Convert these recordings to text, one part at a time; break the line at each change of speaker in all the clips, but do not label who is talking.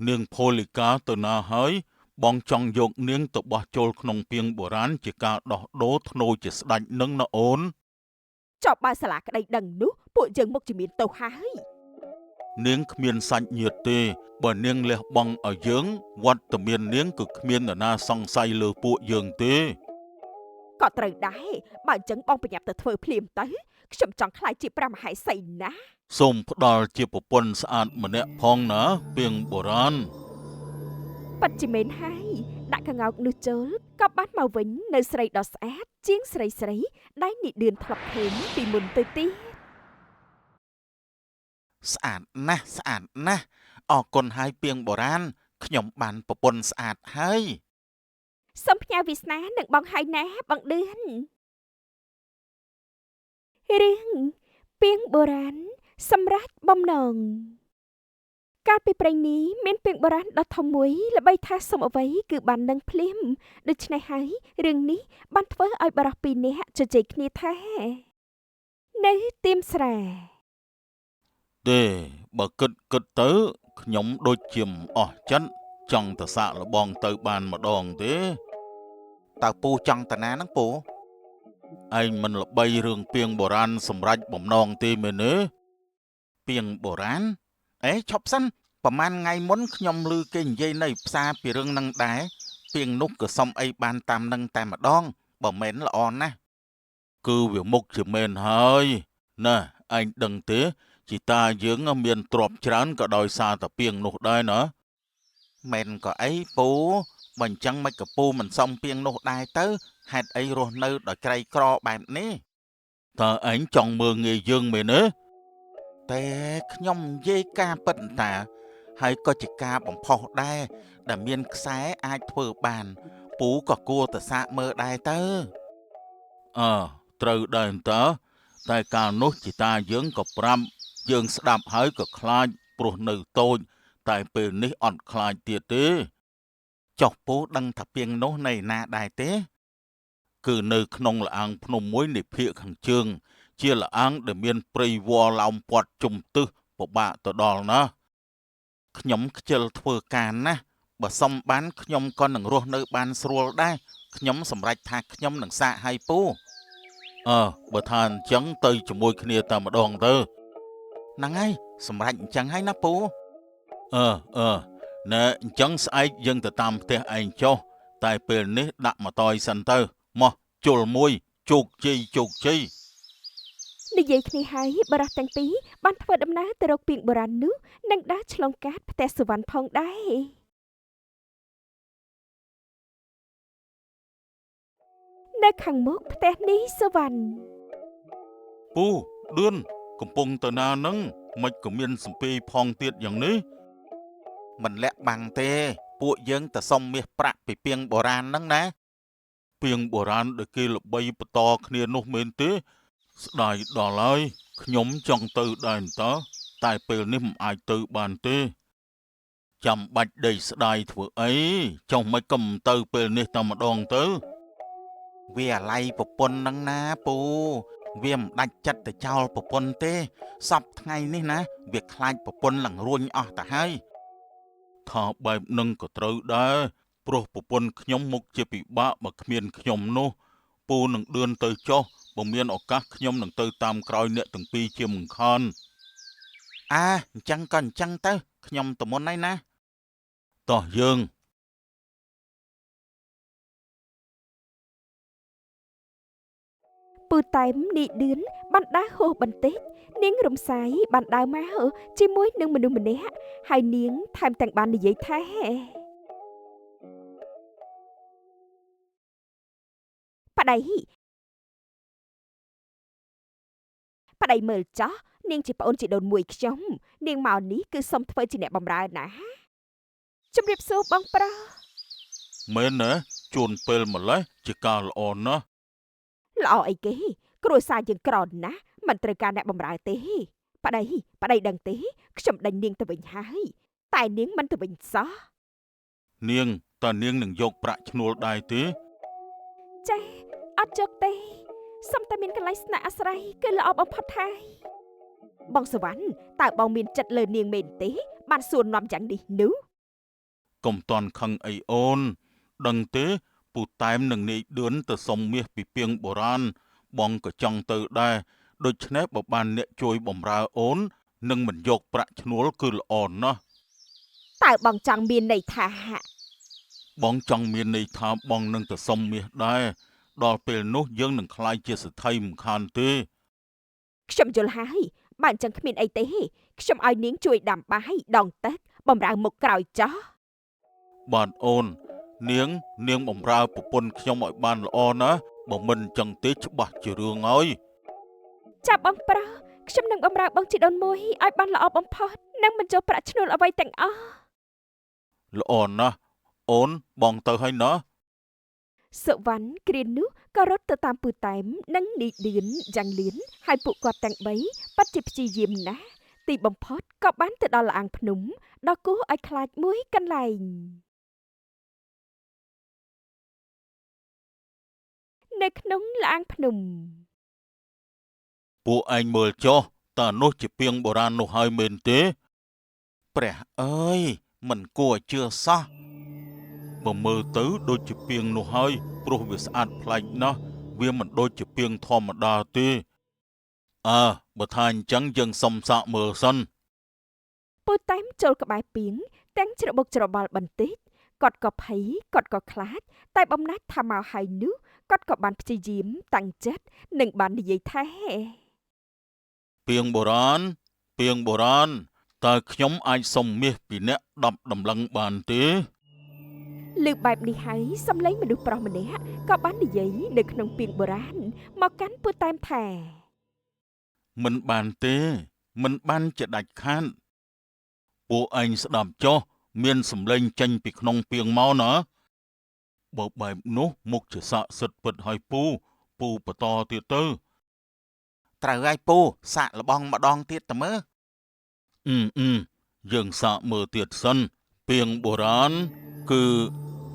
នាងផូលីកាទៅណាហើយបងចង់យកនាងទៅបោះចូលក្នុងពាងបុរាណជាការដោះដូរធ្នូជាស្ដេចនឹងណាអូន
ចប់បើសាលាក្តីដឹងនោះពួកយើងមុខជាមានទោសហើយ
នាងគ្មានសាច់ញាតិទេបើនាងលះបង់ឲ្យយើងវត្តមាននាងគឺគ្មាននរណាសង្ស័យលើពួកយើងទេ
ក៏ត្រូវដែរបើអញ្ចឹងបងប្រញាប់ទៅធ្វើភ្លាមទៅខ្ញុំចង់ក្លាយជាព្រះមហេសីណាស់
សូមផ្ដល់ជាប្រពន្ធស្អាតម្នាក់ផងណាពាងបុរាណ
ពិតជាមែនហើយដាក់ក្ងោកនោះចូលក៏បានមកវិញនៅស្រីដ៏ស្អាតជាងស្រីស្រីដែលនិឌឿនធ្លាប់ឃើញពីមុនទៅទៀត
ស្អាតណាស់ស្អាតណាស់អរគុណហើយពាងបុរាណខ្ញុំបានប្រពន្ធស្អាតហើយ
សូមផ្ញើវាសនានិងបងហើយណាបងឌឿនរឿងពាងបុរាណសម្រាប់បំណងកាលពីព្រេងនេះមានពាងបុរាណដ៏ធំមួយល្បីថាសុំអ្វីគឺបាននឹងភ្លាមដូច្នេះហើយរឿងនេះបានធ្វើឲ្យបុរសពីរនាក់ជជែកគ្នាថានៅទៀមស្រែ
ទេបើគិតគិតទៅខ្ញុំដូចជាមិនអស់ចិត្តចង់ទៅសាកល្បងទៅបានម្ដងទេ
តើពូចង់តាណាហ្នឹងពូ
ឯងមិនល្បីរឿងពាងបុរាណសម្រាប់បំណងទេមែនទេ
ពាងបុរាណអេឈប់សិនប្រហែលថ្ងៃមុនខ្ញុំឮគេនិយាយនៅផ្សារពីរឿងហ្នឹងដែរពាងនោះក៏សុំអីបានតាមនឹងតែម្ដងបើមែនល្អណាស់
គឺវាមុខជាមែនហើយណាឯងដឹងទេជីតាយើងមានទ្រព្យច្រើនក៏ដោយសារតែពាងនោះដែរណា
មែនក៏អីពូបើអញ្ចឹងមិនក៏ពូមិនសុំពាងនោះដែរទៅហេតុអីរស់នៅដោយក្រីក្របែបនេះ
តើឯងចង់មើលងាយយើងមែនទេ
តែខ្ញុំនិយាយការពិតតាហើយក៏ជាការបំផុសដែរដែលមានខ្សែអាចធ្វើបាន ពូក៏គួរតែសាកមើលដែរទៅ
អើត្រូវដែរតើតែកាលនោះជីតាយើងក៏ប្រាប់យើងស្ដាប់ហើយក៏ខ្លាចព្រោះនៅតូចតែពេលនេះអត់ខ្លាចទៀតទេ
ចុះពូដឹងថាពាងនោះនៅណាដែរទេ
គឺនៅក្នុងល្អាងភ្នំមួយនៃភាគខាងជើង ជាល្អាងដែលមានព្រៃវល្លិឡោមព័ទ្ធជុំទិសពិបាកទៅដល់ណាស់
ខ្ញុំខ្ជិលធ្វើការណាស់បើសុំបានខ្ញុំក៏នឹងរស់នៅបានស្រួលដែរខ្ញុំសម្រេចថាខ្ញុំនឹងសាកឲ្យពូ
អើបើថាអញ្ចឹងទៅជាមួយគ្នាតែម្ដងទៅ
ហ្នឹងហើយសម្រេចអញ្ចឹងហើយណាពូ
អើអើណែអញ្ចឹងស្អែកយើងទៅតាមផ្ទះឯងចុះតែពេលនេះដាក់មកតយសិនទៅមកជុលមួយជោគជ័យជោគជ័យ
និយាយគ្នាហើយបុរសទាំងពីរបានធ្វើដំណើរទៅរកពាងបុរាណនោះនិងដើរឆ្លងកាត់ផ្ទះសុវណ្ណផងដែរនៅខាងមុខផ្ទះនេះសុវណ្ណ
ពូឌឿនកំពុងទៅណានឹងមិនក៏មានសំពីផងទៀតយ៉ាងនេះ
មិនលាក់បាំងទេ ពួកយើងទៅសុំមាសប្រាក់ពីពាងបុរាណហ្នឹងណា
ពាងបុរាណដែលគេល្បីបន្តគ្នានោះមែនទេ ស្ដាយដល់ហើយខ្ញុំចង់ទៅដែរតើតែពេលនេះមិនអាចទៅបានទេចាំបាច់ដេកស្ដាយធ្វើអីចុះមិនក៏មិនទៅពេលនេះតែម្ដងទៅ
វាអាល័យប្រពន្ធហ្នឹងណាពូវាមិនដាច់ចិត្តទៅចោលប្រពន្ធទេសពថ្ងៃនេះណាវាខ្លាចប្រពន្ធឡើងរួញអស់ទៅហើយ
ថាបែបនឹងក៏ត្រូវដែរព្រោះប្រពន្ធខ្ញុំមុខជាពិបាកបើគ្មានខ្ញុំនោះពូនឹងឌឿនទៅចុះបើមានឱកាសខ្ញុំនឹងទៅតាមក្រោយអ្នកទាំងពីរជាមិនខាន
អើអញ្ចឹងក៏អញ្ចឹងទៅខ្ញុំទៅមុនហើយណា
តោះយើង
ពូតែមនីឌឿនបានដើរហួសបន្តិចនាងរំសាយបានដើរមកជាមួយនឹងមនុស្សម្នាក់ហើយនាងថែមទាំងបាននិយាយថាប្តីប្តីមើលចោះនាងជាប្អូនជីដូនមួយខ្ញុំនាងមកនេះគឺសុំធ្វើជាអ្នកបម្រើណាជំរាបសួរបងប្រុស
មែនណាជួនពេលម្លេះជាការល្អណាស់
ល្អអីគេគ្រួសារយើងក្រណាស់មិនត្រូវការអ្នកបម្រើទេប្តីប្តីដឹងទេខ្ញុំដេញនាងទៅវិញហើយតែនាងមិនទៅវិញសោះ
នាងតើនាងនឹងយកប្រាក់ឈ្នួលដែរទេ
ចា៎អត់យកទេសុំតែមានកន្លែងស្នាក់អាស្រ័យគឺល្អបំផុតហើយបងសវណ្ណតើបងមានចិត្តលើនាងមែនទេ បានសួរនាំយ៉ាងនេះនោះ
កុំតន់ខឹងអីអូន ដឹងទេពូតែមនឹងនាយឌឿនទៅសុំមាសពីពាងបុរាណបងក៏ចង់ទៅដែរដូច្នេះបើបានអ្នកជួយបំរើអូននឹងមិនយកប្រាក់ឈ្នួលគឺល្អណាស់
តើបងចង់មានន័យថា
បងចង់មានន័យថាបងនឹងទៅសុំមាសដែរដល់ពេលនោះយើងនឹងក្លាយជាសេដ្ឋីមិនខានទេ
ខ្ញុំយល់ហើយបើអញ្ចឹងគ្មានអីទេខ្ញុំឲ្យនាងជួយដាំបាយដងទឹកបំរើមុខក្រោយចោះ
បាទអូន នាងនាងបំរើប្រពន្ធខ្ញុំឲ្យបានល្អណាបើមិនអញ្ចឹងទេច្បាស់ជារឿងហើយ
ចាប់បងប្រុសខ្ញុំនឹងបំរើបងជីដូនមួយឲ្យបានល្អបំផុតនិងមិនចូលប្រាក់ឈ្នួលអ្វីទាំងអស់
ល្អណាស់អូនបងទៅហើយណា
សុវណ្ណគ្រានោះក៏រត់ទៅតាមពូតែមនិងនីឌឿនយ៉ាងលឿនហើយពួកគាត់ទាំងបីពិតជាព្យាយាមណាស់ទីបំផុតក៏បានទៅដល់ល្អាងភ្នំដ៏គួរឲ្យខ្លាចមួយកន្លែងនៅក្នុងល្អាងភ្នំ
ពួកឯងមើលចុះតើនោះជាពាងបុរាណនោះហើយមែនទេព្រះអើយមិនគួរឲ្យជឿសោះបើមើលទៅដូចជាពាងនោះហើយព្រោះវាស្អាតប្លែកណាស់វាមិនដូចជាពាងធម្មតាទេអើបើថាអញ្ចឹងយើងសុំសាកមើលសិន
ពូតែមចូលក្បែរពាងទាំងច្របូកច្របល់បន្តិចគាត់ក៏ភ័យគាត់ក៏ខ្លាចតែបំណាច់ថាមកហើយនោះគាត់ក៏បានព្យាយាមតាំងចិត្តនិងបាននិយាយថា
ពាងបុរាណពាងបុរាណតើខ្ញុំអាចសុំមាសពីអ្នក10តម្លឹងបានទេ
លើកបែបនេះហើយសំឡេងមនុស្សប្រុសម្នាក់ក៏បាននិយាយនៅក្នុងពាងបុរាណមកកាន់ពូតែមថា
មិនបានទេមិនបានជាដាច់ខាតពួកឯងស្ដាប់ចុះមានសំឡេងចេញពីក្នុងពាងមកណាបើបែបនោះមុខជាស័ក្តិសិទ្ធិពិតហើយពូពូបន្តទៀតទៅ
ត្រូវហើយពូសាកល្បងម្ដងទៀតតើមើល
អឺអឺយើងសាកមើលទៀតសិនពាងបុរាណគឺ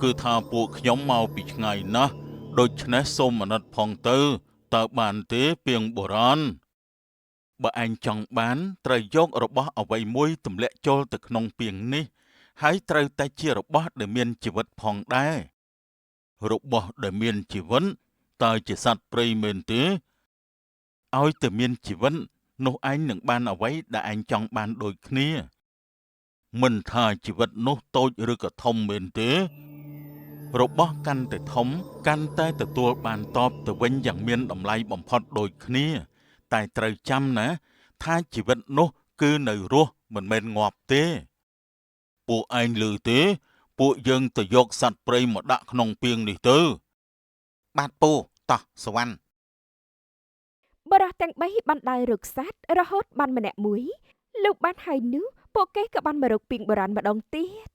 គឺថាពួកខ្ញុំមកពីឆ្ងាយណាស់ដូច្នេះសូមអាណិតផងទៅតើបានទេពាងបុរាណបើឯងចង់បានត្រូវយករបស់អ្វីមួយទម្លាក់ចូលទៅក្នុងពាងនេះហើយត្រូវតែជារបស់ដែលមានជីវិតផងដែររបស់ដែលមានជីវិតតើជាសត្វព្រៃមែនទេឲ្យតែមានជីវិតនោះឯងនឹងបានអ្វីដែលឯងចង់បានដូចគ្នាមិនថាជីវិតនោះតូចឬក៏ធំមែនទេរបស់កាន់តែធំកាន់តែទទួលបានតបទៅវិញយ៉ាងមានតម្លៃបំផុតដូចគ្នាតែត្រូវចាំណាថាជីវិតនោះគឺនៅរស់មិនមែនងាប់ទេពួកឯងឮទេពួកយើងទៅយកសត្វព្រៃមកដាក់ក្នុងពាងនេះទៅ
បាទពូតោះសវណ្ណ
បុរសទាំងបីបានដើររកសត្វរហូតបានម្នាក់មួយលោកបានហើយនោះពួកគេក៏បានមករកពាងបុរាណម្ដងទៀត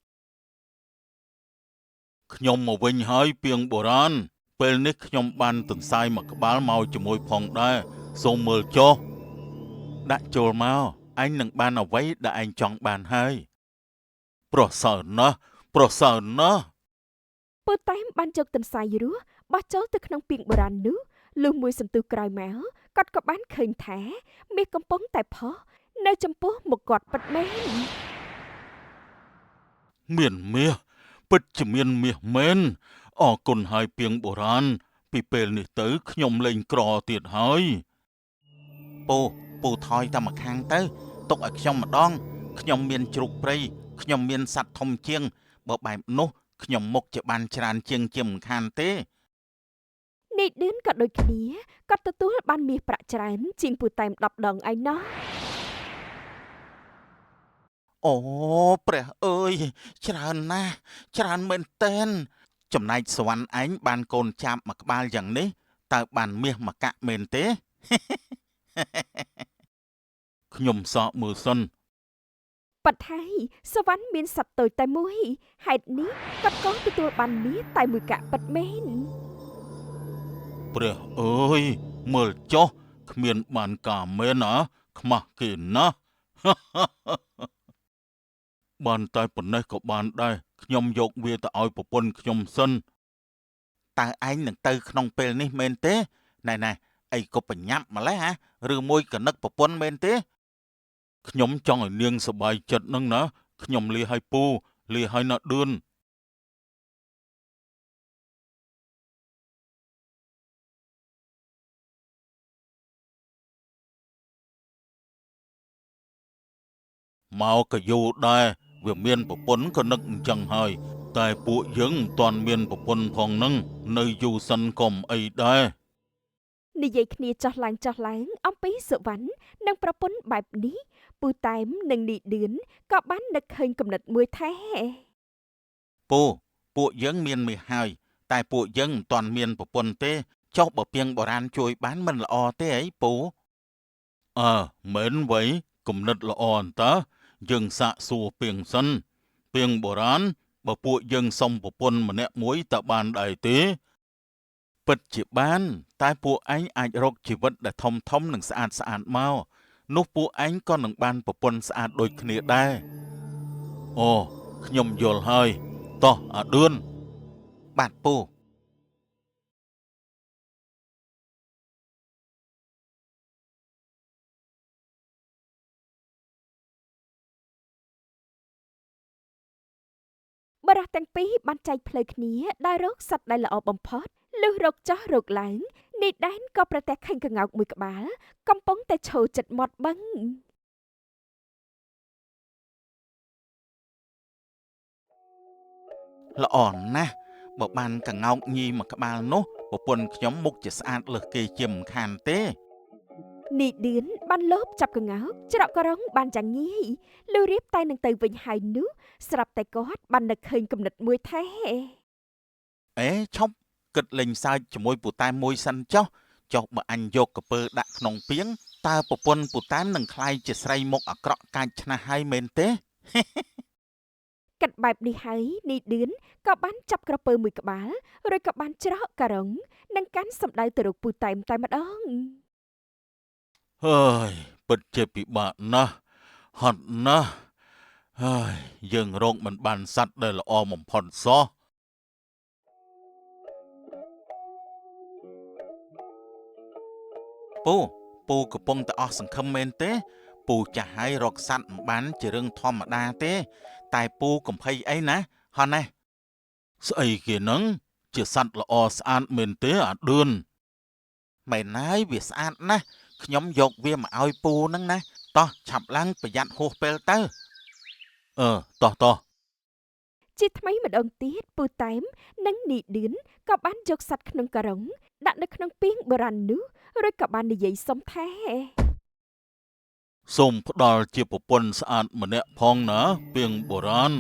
ខ្ញុំមកវិញហើយពាងបុរាណពេលនេះខ្ញុំបានទន្សាយមួយក្បាលមកជាមួយផងដែរសូមមើលចុះដាក់ចូលមកឯងនឹងបានអ្វីដែលឯងចង់បានហើយប្រសើរណាស់ប្រសើរណាស់
ពូតែមបានយកទន្សាយរស់បោះចូលទៅក្នុងពាងបុរាណនោះលុះមួយសន្ទុះក្រោយមកគាត់ក៏បានឃើញថាមាសកំពុងតែផុសនៅចំពោះមុខគាត់ពិតមែន
មានមាសពិតជាមានមាសមែនអរគុណហើយពាងបុរាណពីពេលនេះទៅខ្ញុំលែងក្រទៀតហើយ
ពូពូថយតែម្ខាងទៅទុកឲ្យខ្ញុំម្ដងខ្ញុំមានជ្រូកព្រៃខ្ញុំមានសត្វធំជាងបើបែបនោះខ្ញុំមុខជាបានច្រើនជាងជាមិនខានទេ
នីឌឿនក៏ដូចគ្នាគាត់ទទួលបានមាសប្រាក់ច្រើនជាងពូតែម10ដងឯណោះ
អូព្រះអើយច្រើនណាស់ច្រើនមែនទែនចំណែកសវណ្ណឯងបានកូនចាប់មួយក្បាលយ៉ាងនេះតើបានមាសមួយកាក់មែនទេ
ខ្ញុំសាកមើលសិន
ប៉ុន្តែសវណ្ណមានសត្វតូចតែមួយហេតុនេះគាត់ក៏ទទួលបានមាសតែមួយកាក់ពិតមែន
ព្រះអើយមើលចុះគ្មានបានការមែនណាខ្មាស់គេណាស់ បានតែប៉ុណ្ណេះក៏បានដែរខ្ញុំយកវាទៅឲ្យប្រពន្ធខ្ញុំសិន
តើឯងនឹងទៅក្នុងពេលនេះមែនទេណែណែអីក៏បញ្ញាប់ម្លេះហ៎ឬមួយក៏នឹកប្រពន្ធមែនទេ
ខ្ញុំចង់ឲ្យនាងសប្បាយចិត្តនឹងណាខ្ញុំលាឲ្យពូ លាហើយណាឌឿនមកក៏យូរដែរវាមានប្រពន្ធក៏នឹកអញ្ចឹងហើយតែពួកយើងមិនទាន់មានប្រពន្ធផងនឹងនៅយូរសិនកុំអីដែរ
និយាយគ្នាចោះឡើងចោះឡើងអំពីសុវណ្ណនិងប្រពន្ធបែបនេះពូតែមនិងនីឌឿនក៏បាននឹកឃើញគំនិតមួយថា
ពូពួកយើងមានមាសហើយតែពួកយើងមិនទាន់មានប្រពន្ធទេចុះបើពាងបុរាណជួយបានមិនល្អទេអីពូ
អើមែនវៃគំនិតល្អអន្តើយើងសាកសួរពាងសិនពាងបុរាណបើពួកយើងសុំប្រពន្ធម្នាក់មួយតើបានដែរទេ
ពិតជាបាន តែពួកឯងអាចរកជីវិតដែលធំធំនិងស្អាតស្អាតមកនោះពួកឯងក៏នឹងបានប្រពន្ធស្អាតដូចគ្នាដែរ
អូខ្ញុំយល់ហើយតោះអាឌឿន
បាទពូ
បរិះទាំងពីរបានចែកផ្លូវគ្នាដោយរកសត្វដែលល្អបំផុតលុះរកចោះរកឡើងនីដែនក៏ប្រទះឃើញក្ងោកមួយក្បាលកំពុងតែឈរជិតមាត់បឹង
ល្អណាស់បើបានកង្កោកញីមួយក្បាលនោះប្រពន្ធខ្ញុំមុខជាស្អាតលើសគេជាមិនខានទេ
នីឌឿនបានលបចាប់ក្ងោកច្រកក្រុងបានយ៉ាងងាយលុះរៀបតែនឹងទៅវិញហើយនោះស្រាប់តែគាត់បាននឹកឃើញគំនិតមួយថា
អេឈប់គិតលេងសើចជាមួយពូតែមមួយសិនចុះចុះបើអញយកកពើដាក់ក្នុងពាងតើប្រពន្ធពូតែមនឹងក្លាយជាស្រីមុខអាក្រក់កាចឆ្នះហើយមែនទេ
គិតបែបនេះហើយនីឌឿនក៏បានចាប់ក្រពើមួយក្បាលរួចក៏បានច្រកការុងនិងកាន់សម្ដៅទៅរកពូតែមតែម្ដង
ហើយពិតជាពិបាកណាស់ហត់ណាស់ហើយយើងរកមិនបានសត្វដែលល្អបំផុតសោះ
ពូពូកំពុងតែអស់សង្ឃឹមមែនទេ ពូចាស់ហើយរកសត្វមិនបានជារឿងធម្មតាទេ តែពូកំភៃអីណាហោះណេះ
ស្អីគេហ្នឹងជាសត្វល្អស្អាតមែនទេអាឌឿន
មែនហើយវាស្អាតណាស់ខ្ញុំយកវាមកឲ្យពូហ្នឹងណាតោះឆាប់ឡើងប្រយ័ត្នហួសពេលទៅ
អឺតោះតោះ
ជាថ្មីម្ដងទៀតពូតែមនិងនីឌឿនក៏បានយកសត្វក្នុងការុងដាក់នៅក្នុងពាងបុរាណនោះរួចក៏បាននិយាយសុំថា
សូមផ្ដល់ជាប្រពន្ធស្អាតម្នាក់ផងណាពាងបុរាណ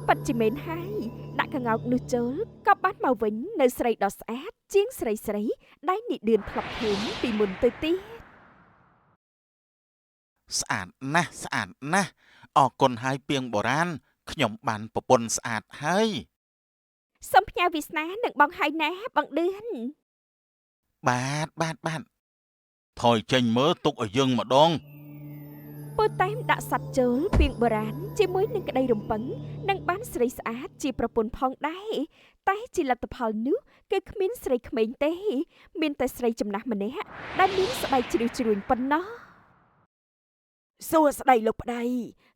ពិតជាមែនហើយដាក់ក្ងោកនោះចូលក៏បានមកវិញនៅស្រីដ៏ស្អាតជាងស្រីស្រីដែលនីឌឿនធ្លាប់ឃើញពីមុនទៅទៀត
ស្អាតណាស់ស្អាតណាស់អរគុណហើយពាងបុរាណខ្ញុំបានប្រពន្ធស្អាតហើយ
សូមផ្ញើវាសនានិងបងហើយណាបងឌឿន
បាទបាទបាទ
ថយចេញមើលទុកឲ្យយើងម្ដង
ពូតែមដាក់សត្វចូលពាងបុរាណជាមួយនឹងក្តីរំពឹងនិងបានស្រីស្អាតជាប្រពន្ធផងដែរតែជាលទ្ធផលនោះគឺគ្មានស្រីក្មេងទេ មានតែស្រីចំណាស់ម្នាក់ដែលមានស្បែកជ្រីវជ្រួញប៉ុណ្ណោះ
សួស្តីលោកប្តី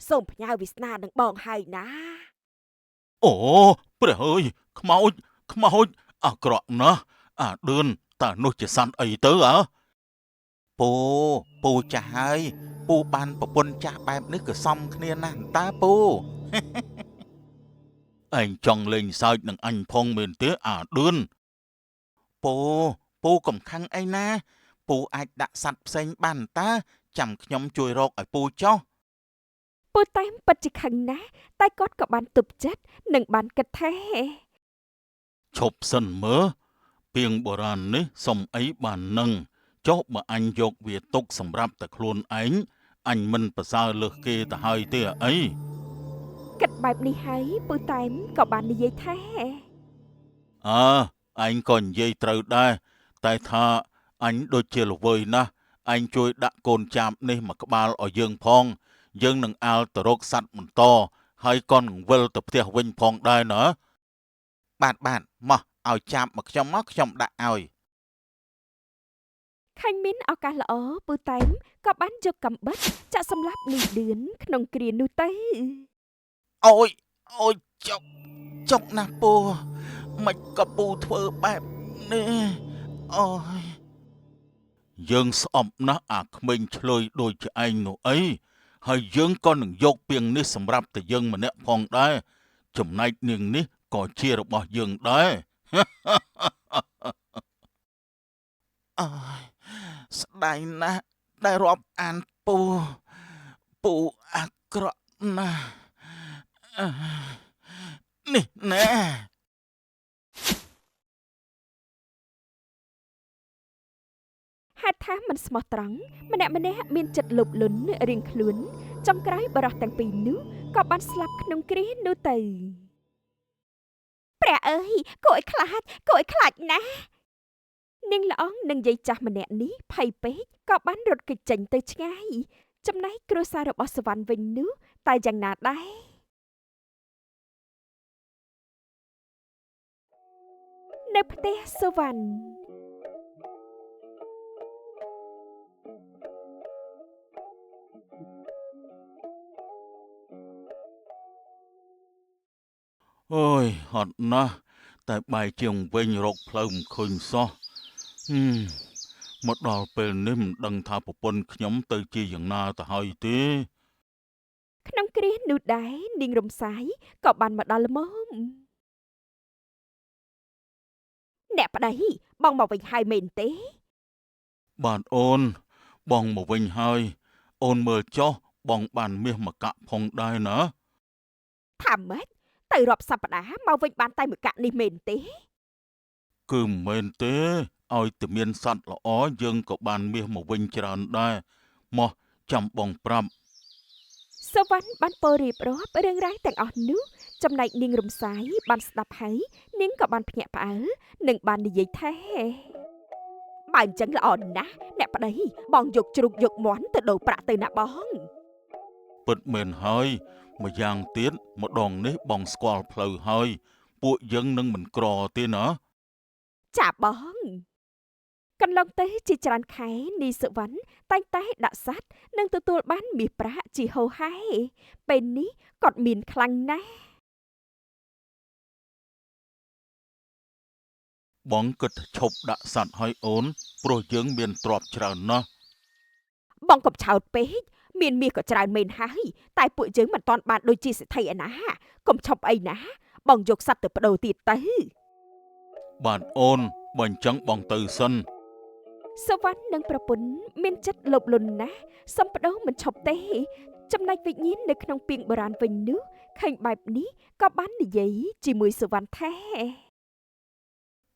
សូមផ្ញើវាសនានឹងបងហើយណា
អូព្រះអើយខ្មោចខ្មោចអាក្រក់ណាស់អាឌឿនតើនោះជាសត្វអីទៅអើ
ពូពូចាស់ហើយពូបានប្រពន្ធចាស់បែបនេះក៏សមគ្នាណាស់តើពូ
ឯងចង់លេងសើចនឹងអញផងមែនទេអាឌឿន
ពូពូកំខឹងអីណា ពូអាចដាក់សត្វផ្សេងបានតើចាំខ្ញុំជួយរកឲ្យពូចុះ
ពូតែមពិតជាខឹងណាស់តែគាត់ក៏បានទប់ចិត្តនិងបានគិតថា
ឈប់សិនមើលពាងបុរាណនេះសុំអីបាននឹងចុះបើអញយកវាទុកសម្រាប់តែខ្លួនឯងអញមិនប្រសើរលើសគេទៅហើយទេអី
គិតបែបនេះហើយពូតែមក៏បាននិយាយថា
អើឯងក៏និយាយត្រូវដែរតែថាអញដូចជាល្វើយណាស់ឯងជួយដាក់កូនចាបនេះមួយក្បាលឲ្យយើងផង យើងនឹងអាលទៅរកសត្វបន្តហើយក៏នឹងវិលទៅផ្ទះវិញផងដែរណា
បាទបាទមកឲ្យចាប់មកខ្ញុំមកខ្ញុំដាក់ឲ្យ
ឃើញមានឱកាសល្អពូតែមក៏បានយកកំបិតចាក់សម្លាប់នីឌឿនក្នុងគ្រានោះទៅ
អូយអូយចុកចុកណាស់ពូមិនក៏ពូធ្វើបែបនេះអូយយើងស្អប់ណាស់អាក្មេងឆ្លើយដូចជាឯងនោះអីហើយយើងក៏នឹងយកពាងនេះសម្រាប់តែយើងម្នាក់ផងដែរចំណែកនាងនេះក៏ជារបស់យើងដែរអើយស្ដាយណាស់ដែលរាប់អានពូពូអាក្រក់ណាស់នេះណែ
ហេតុថាមិនស្មោះត្រង់ម្នាក់ម្នាក់មានចិត្តលោភលន់រៀងខ្លួនចុងក្រោយបរិះទាំងពីរនោះក៏បានស្លាប់ក្នុងគ្រានោះទៅព្រះអើយគួរឲ្យខ្លាចគួរឲ្យខ្លាចណាស់នាងល្អងនិងយាយចាស់ម្នាក់នេះភ័យពេកក៏បានរត់គេចចេញទៅឆ្ងាយចំណែកគ្រួសាររបស់សវណ្ណវិញនោះតែយ៉ាងណាដែរនៅផ្ទះសវណ្ណ
អូយហត់ណាស់តែបែរជាងវិញរកផ្លូវមិនឃើញសោះមកដល់ពេលនេះមិនដឹងថាប្រពន្ធខ្ញុំទៅជាយ៉ាងណាទៅហើយទេ
ក្នុងគ្រានោះដែរនាងរំសាយក៏បានមកដល់ល្មមអ្នកប្តីបងមកវិញហើយមែនទេ
បាទអូនបងមកវិញហើយអូនមើលចុះបងបានមាសមកកាក់ផងដែរណា
ថាម៉េចទៅរាប់សប្តាហ៍មកវិញបានតែមួយកាក់នេះមែនទេ
គឺមិនមែនទេឲ្យតែមានសត្វល្អយើងក៏បានមាសមកវិញច្រើនដែរមកចាំបងប្រាប់
សវណ្ណបានពោលរៀបរាប់រឿងរ៉ាវទាំងអស់នោះចំណែកនាងរំសាយបានស្ដាប់ហើយនាងក៏បានភ្ញាក់ផ្អើលនិងបាននិយាយថា
បើអញ្ចឹងល្អណាស់អ្នកប្តីបងយកជ្រូកយកមាន់ទៅដូរប្រាក់ទៅណាបង
ពិតមែនហើយម្យ៉ាងទៀតម្ដងនេះបងស្គាល់ផ្លូវហើយពួកយើងនឹងមិនក្រទេណា
ចាបង
កន្លងទៅជាច្រើនខែនីសុវណ្ណតែងតែដាក់សត្វនិងទទួលបានមាសប្រាក់ជាហូរហែពេលនេះគាត់មានខ្លាំងណាស់
បងគិតឈប់ដាក់សត្វឲ្យអូនព្រោះយើងមានទ្រព្យច្រើនណាស់
បងកុំឆោតពេកមានមាសក៏ច្រើនមែនហើយតែពួកយើងមិនទាន់បានដូចជាសេដ្ឋីឯណាកុំឈប់អីណាបងយកសត្វទៅប្ដូរទៀតទៅ
បាទអូនបើអញ្ចឹងបងទៅសិន
សវណ្ណនិងប្រពន្ធមានចិត្តលោភលន់ណាស់សំប្ដូរមិនឈប់ទេចំណែកវិញ្ញាណនៅក្នុងពាងបុរាណវិញនោះឃើញបែបនេះក៏បាននិយាយជាមួយសវណ្ណថា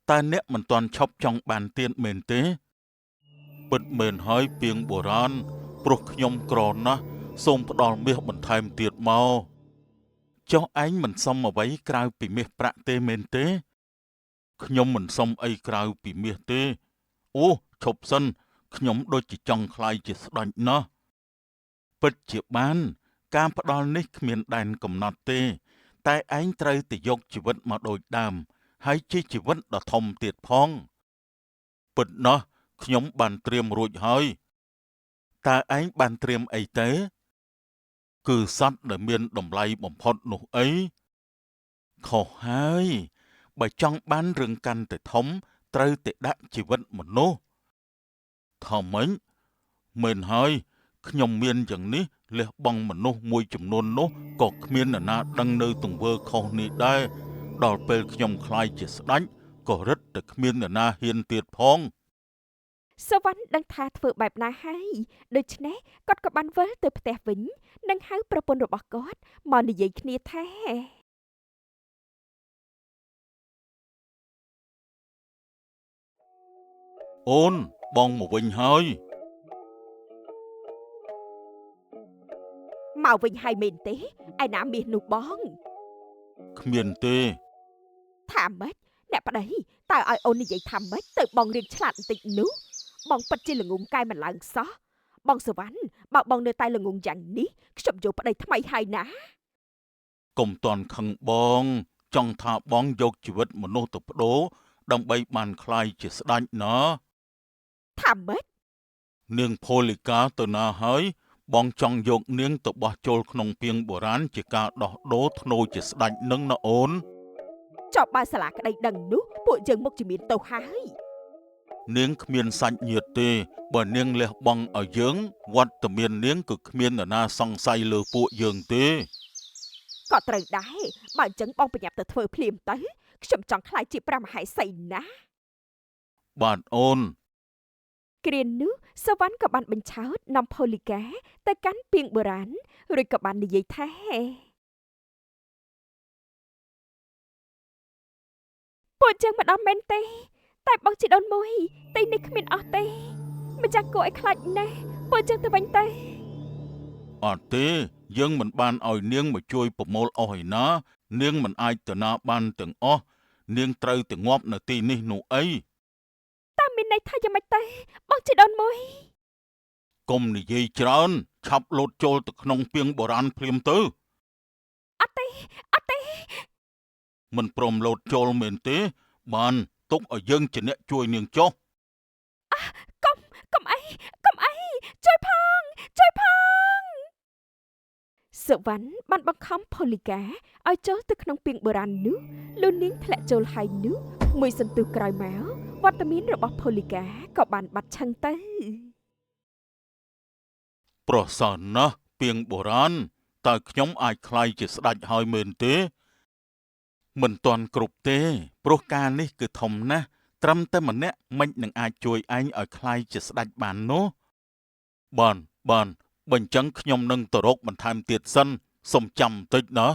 តើអ្នកមិនទាន់ឈប់ចង់បានទៀតមែនទេពិតមែនហើយពាងបុរាណព្រោះខ្ញុំក្រណាស់សូមផ្ដល់មាសបន្ថែមទៀតមកចុះឯងមិនសុំអ្វីក្រៅពីមាសប្រាក់ទេមែនទេខ្ញុំមិនសុំអីក្រៅពីមាសទេអូឈប់សិនខ្ញុំដូចជាចង់ក្លាយជាស្ដេចណាស់ពិតជាបានការផ្ដល់នេះគ្មានដែនកំណត់ទេតែឯងត្រូវតែយកជីវិតមកដូចដើមហើយជាជីវិតដ៏ធំទៀតផងពិតណាស់ខ្ញុំបានត្រៀមរួចហើយតើឯងបានត្រៀមអីទេគឺសត្វដែលមានតម្លៃបំផុតនោះអីខុសហើយបើចង់បានរឿងកាន់តែធំត្រូវតែដាក់ជីវិតមនុស្សថាម៉េចមែនហើយខ្ញុំមានយ៉ាងនេះលះបង់មនុស្សមួយចំនួននោះក៏គ្មាននរណាដឹងនៅទង្វើខុសនេះដែរដល់ពេលខ្ញុំក្លាយជាស្ដេចក៏រឹតតែគ្មាននរណាហ៊ានទៀតផង
សវណ្ណដឹងថាធ្វើបែបណាហើយដូច្នេះគាត់ក៏បានវិលទៅផ្ទះវិញនិងហៅប្រពន្ធរបស់គាត់មកនិយាយគ្នាថា
អូនបងមកវិញហើយ
មកវិញហើយមែនទេឯណាមាសនោះបង
គ្មានទេ
ថាម៉េចអ្នកប្តីតើឲ្យអូននិយាយថាម៉េចទៅបងរៀងឆ្លាតបន្តិចនោះបងពិតជាល្ងងកែមិនឡើងសោះបងសវណ្ណបើបងនៅតែល្ងងយ៉ាងនេះខ្ញុំយកប្តីថ្មីហើយណា
កុំទាន់ខឹងបងចង់ថាបងយកជីវិតមនុស្សទៅប្ដូរដើម្បីបានក្លាយជាស្ដេចណា
ថាម៉េច
នាងផូលីកាទៅណាហើយ បងចង់យកនាងទៅបោះចូលក្នុងពាងបុរាណជាការដោះដូរធ្នូជាស្ដេចនឹងណាអូន
ចប់បើសាលាក្តីដឹងនោះពួកយើងមុខជាមានទោសហើយ
នាងគ្មានសាច់ញាតិទេបើនាងលះបង់ឲ្យយើងវត្តមាននាងគឺគ្មាននរណាសង្ស័យលើពួកយើងទេ
ក៏ត្រូវដែរបើអញ្ចឹងបងប្រញាប់ទៅធ្វើភ្លាមទៅខ្ញុំចង់ក្លាយជាព្រះមហេសីណាស់
បាទអូន
គ្រានោះសវណ្ណក៏បានបញ្ឆោតនាំផូលីកាទៅកាន់ពាងបុរាណរួចក៏បាននិយាយថាពួកយើងមិនដល់មែនទេតែបងជីដូនមួយទីនេះគ្មានអស់ទេម្ចាស់គួរឲ្យខ្លាចណាស់ពួកយើងទៅវិញទេ
អត់ទេយើងមិនបានឲ្យនាងមកជួយប្រមូលអស់ឯណានាងមិនអាចទៅណាបានទាំងអស់នាងត្រូវទៅងាប់នៅទីនេះនោះអី
តើមានន័យថាយ៉ាងម៉េចទេបងជីដូនមួយក
ុំនិយាយច្រើនឆាប់លោតចូលទៅក្នុងពាងបុរាណភ្លាមទៅ
អត់ទេអត់ទេ
មិនព្រមលោតចូលមែនទេបានទុកឲ្យយើងជាអ្នកជួយនាងចុះ
កុំកុំអីកុំអីជួយផងជួយផងសុវណ្ណបានបង្ខំផូលីកាឲ្យចូលទៅក្នុងពាងបុរាណនោះលុះនាងធ្លាក់ចូលហើយនោះមួយសន្ទុះក្រោយមកវត្តមានរបស់ផូលីកាក៏បានបាត់ឆឹងទៅ
ប្រសើរណាស់ពាងបុរាណតើខ្ញុំអាចក្លាយជាស្ដេចហើយមែនទេមិនទាន់គ្រប់ទេព្រោះការនេះគឺធំណាស់ត្រឹមតែម្នាក់មិននឹងអាចជួយឯងឲ្យក្លាយជាស្ដេចបាននោះបានបានបើអញ្ចឹងខ្ញុំនឹងទៅរកបន្ថែមទៀតសិនសូមចាំបន្តិចណា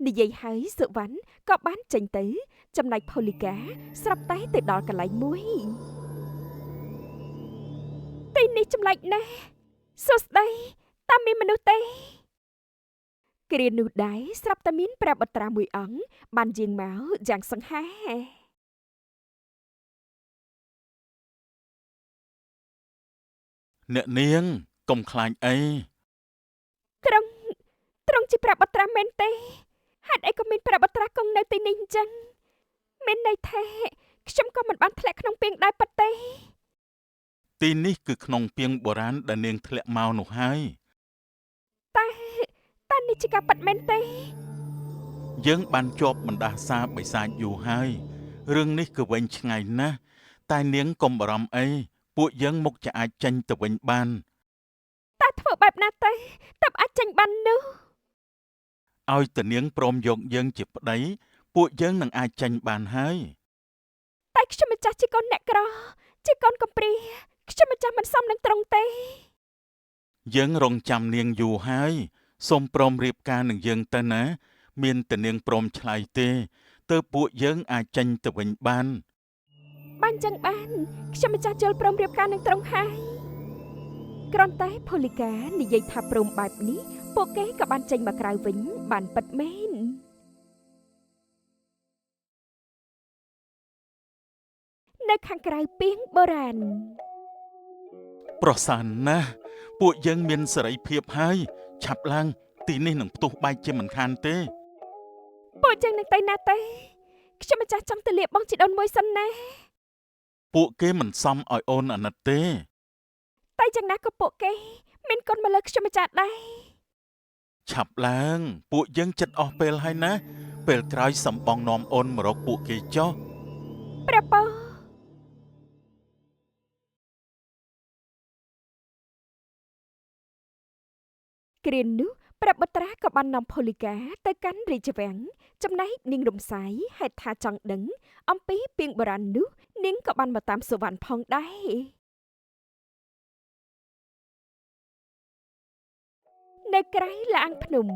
និយាយហើយសុវណ្ណក៏បានចេញទៅចំណែកផូលីកាស្រាប់តែទៅដល់កន្លែងមួយទីនេះចម្លែកណាស់សួស្តីតើមានមនុស្សទេគ្រានោះដែរស្រាប់តែមានព្រះបុត្រាមួយអង្គបានយាងមកយ៉ាងសង្ហា
អ្នកនាងកុំខ្លាចអី
ទ្រង់ជាព្រះបុត្រាមែនទេហេតុអីក៏មានព្រះបុត្រាគង់នៅទីនេះអញ្ចឹងមានន័យថាខ្ញុំក៏មិនបានធ្លាក់ក្នុងពាងដែរពិតទេ
ទីនេះគឺក្នុងពាងបុរាណដែលនាងធ្លាក់មកនោះហើយ
តែនេះជាការពិតមែនទេ
យើងបានជាប់បណ្ដាសាបិសាចយូរហើយរឿងនេះគឺវែងឆ្ងាយណាស់តែនាងកុំបារម្ភអីពួកយើងមុខจะអាចចេញទៅវិញបាន
តើធ្វើបែបណាទៅទើបអាចចេញបាននោះ
ឲ្យតែនាងព្រមយកយើងជាប្តីពួកយើងនឹងអាចចេញបានហើយ
តែខ្ញុំម្ចាស់ជាកូនអ្នកក្រជាកូនកំព្រាខ្ញុំម្ចាស់មិនសមនឹងទ្រង់ទេ
យើងរងចាំនាងយូរហើយសូមព្រមរៀបការនឹងយើងទៅណាមានតែនាងព្រមឆ្លើយទេទើបពួកយើងអាចចេញទៅវិញបាន
បានចឹងបានខ្ញុំម្ចាស់ជលព្រមរៀបការនឹងទ្រង់ហើយគ្រាន់តែផូលីកានិយាយថាព្រមបែបនេះពួកគេក៏បានចេញមកក្រៅវិញបានពិតមែននៅខាងក្រៅពាងបុរាណ
ប្រសើរណាស់ពួកយើងមានសេរីភាពហើយឆាប់ឡើងទីនេះនឹងផ្ទុះបែកជាមិនខានទេ
ពួកយើងនឹងទៅណាទេខ្ញុំម្ចាស់ចង់ទៅលាបងជីដូនមួយសិនណា
ពួកគេមិនសមឲ្យអូនអាណិតទេ
តែយ៉ាងណាក៏ពួកគេមានគុណមកលើខ្ញុំម្ចាស់ដែរ
ឆាប់ឡើងពួកយើងចិត្តអស់ពេលហើយណាពេលក្រោយសំបងនាំអូនមករកពួកគេចុះ
ព្រះពរគ្រានោះព្រះបុត្រាក៏បាននាំផូលីកាទៅកាន់រាជវាំងចំណែកនាងរំសាយហេតុថាចង់ដឹងអំពីពាងបុរាណនោះនាងក៏បានមកតាមសុវណ្ណផងដែរនៅក្រៅឡាងភ្នំ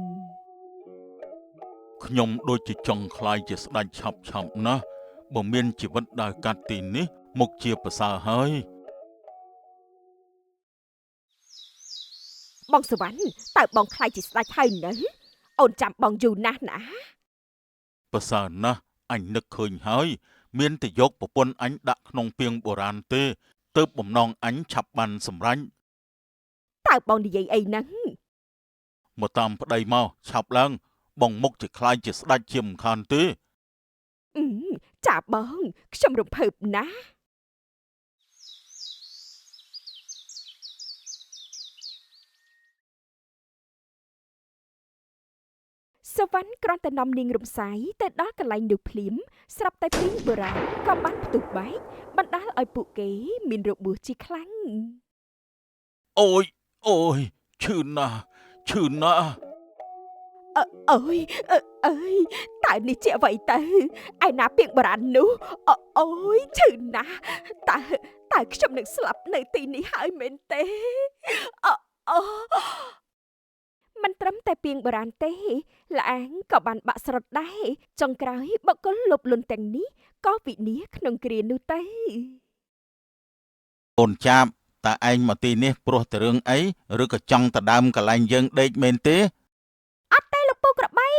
ខ្ញុំដូចជាចង់ក្លាយជាស្ដេចឆាប់ឆាប់ណាស់បើមានជីវិតដើរកាត់ទីនេះមុខជាប្រសើរហើយ
បងសុវណ្ណតើបងក្លាយជាស្ដេចហើយនៅអូនចាំបងយូរណាស់ណា
ប្រសើរណាស់អញនឹកឃើញហើយមានតែយកប្រពន្ធអញដាក់ក្នុងពាងបុរាណទេទើបបំណងអញឆាប់បានសម្រេច
តើបងនិយាយអីហ្នឹង
មកតាមប្តីមកឆាប់ឡើងបងមុខជាក្លាយជាស្ដេចជាមិនខានទេ
ចាបងខ្ញុំរំភើបណាស់
សវណ្ណគ្រាន់តែនាំនាងរំសាយទៅដល់កន្លែងនោះភ្លាមស្រាប់តែពីងបុរាណក៏បានផ្ទុះបែកបណ្ដាលឲ្យពួកគេមានរបួសជាខ្លាំង
អូយអូយឈឺណាស់ឈឺណាស់
អើយអើយតើនេះជាអ្វីទៅឯណាពីងបុរាណនោះអូយឈឺណាស់តើខ្ញុំនឹងស្លាប់នៅទីនេះហើយមែនទេអូ
មិនត្រឹមតែពីងបុរាណទេល្អាងក៏បានបាក់ស្រុតដែរចុងក្រោយបុគ្គលលុបលុនទាំងនេះក៏វិនាសក្នុងគ្រានោះទៅ
កូនចាប់តើឯងមកទីនេះព្រោះតែរឿងអីឬក៏ចង់ទៅដើមកន្លែងយើងដេកមែនទេ
អត់ទេលោកពូក្របី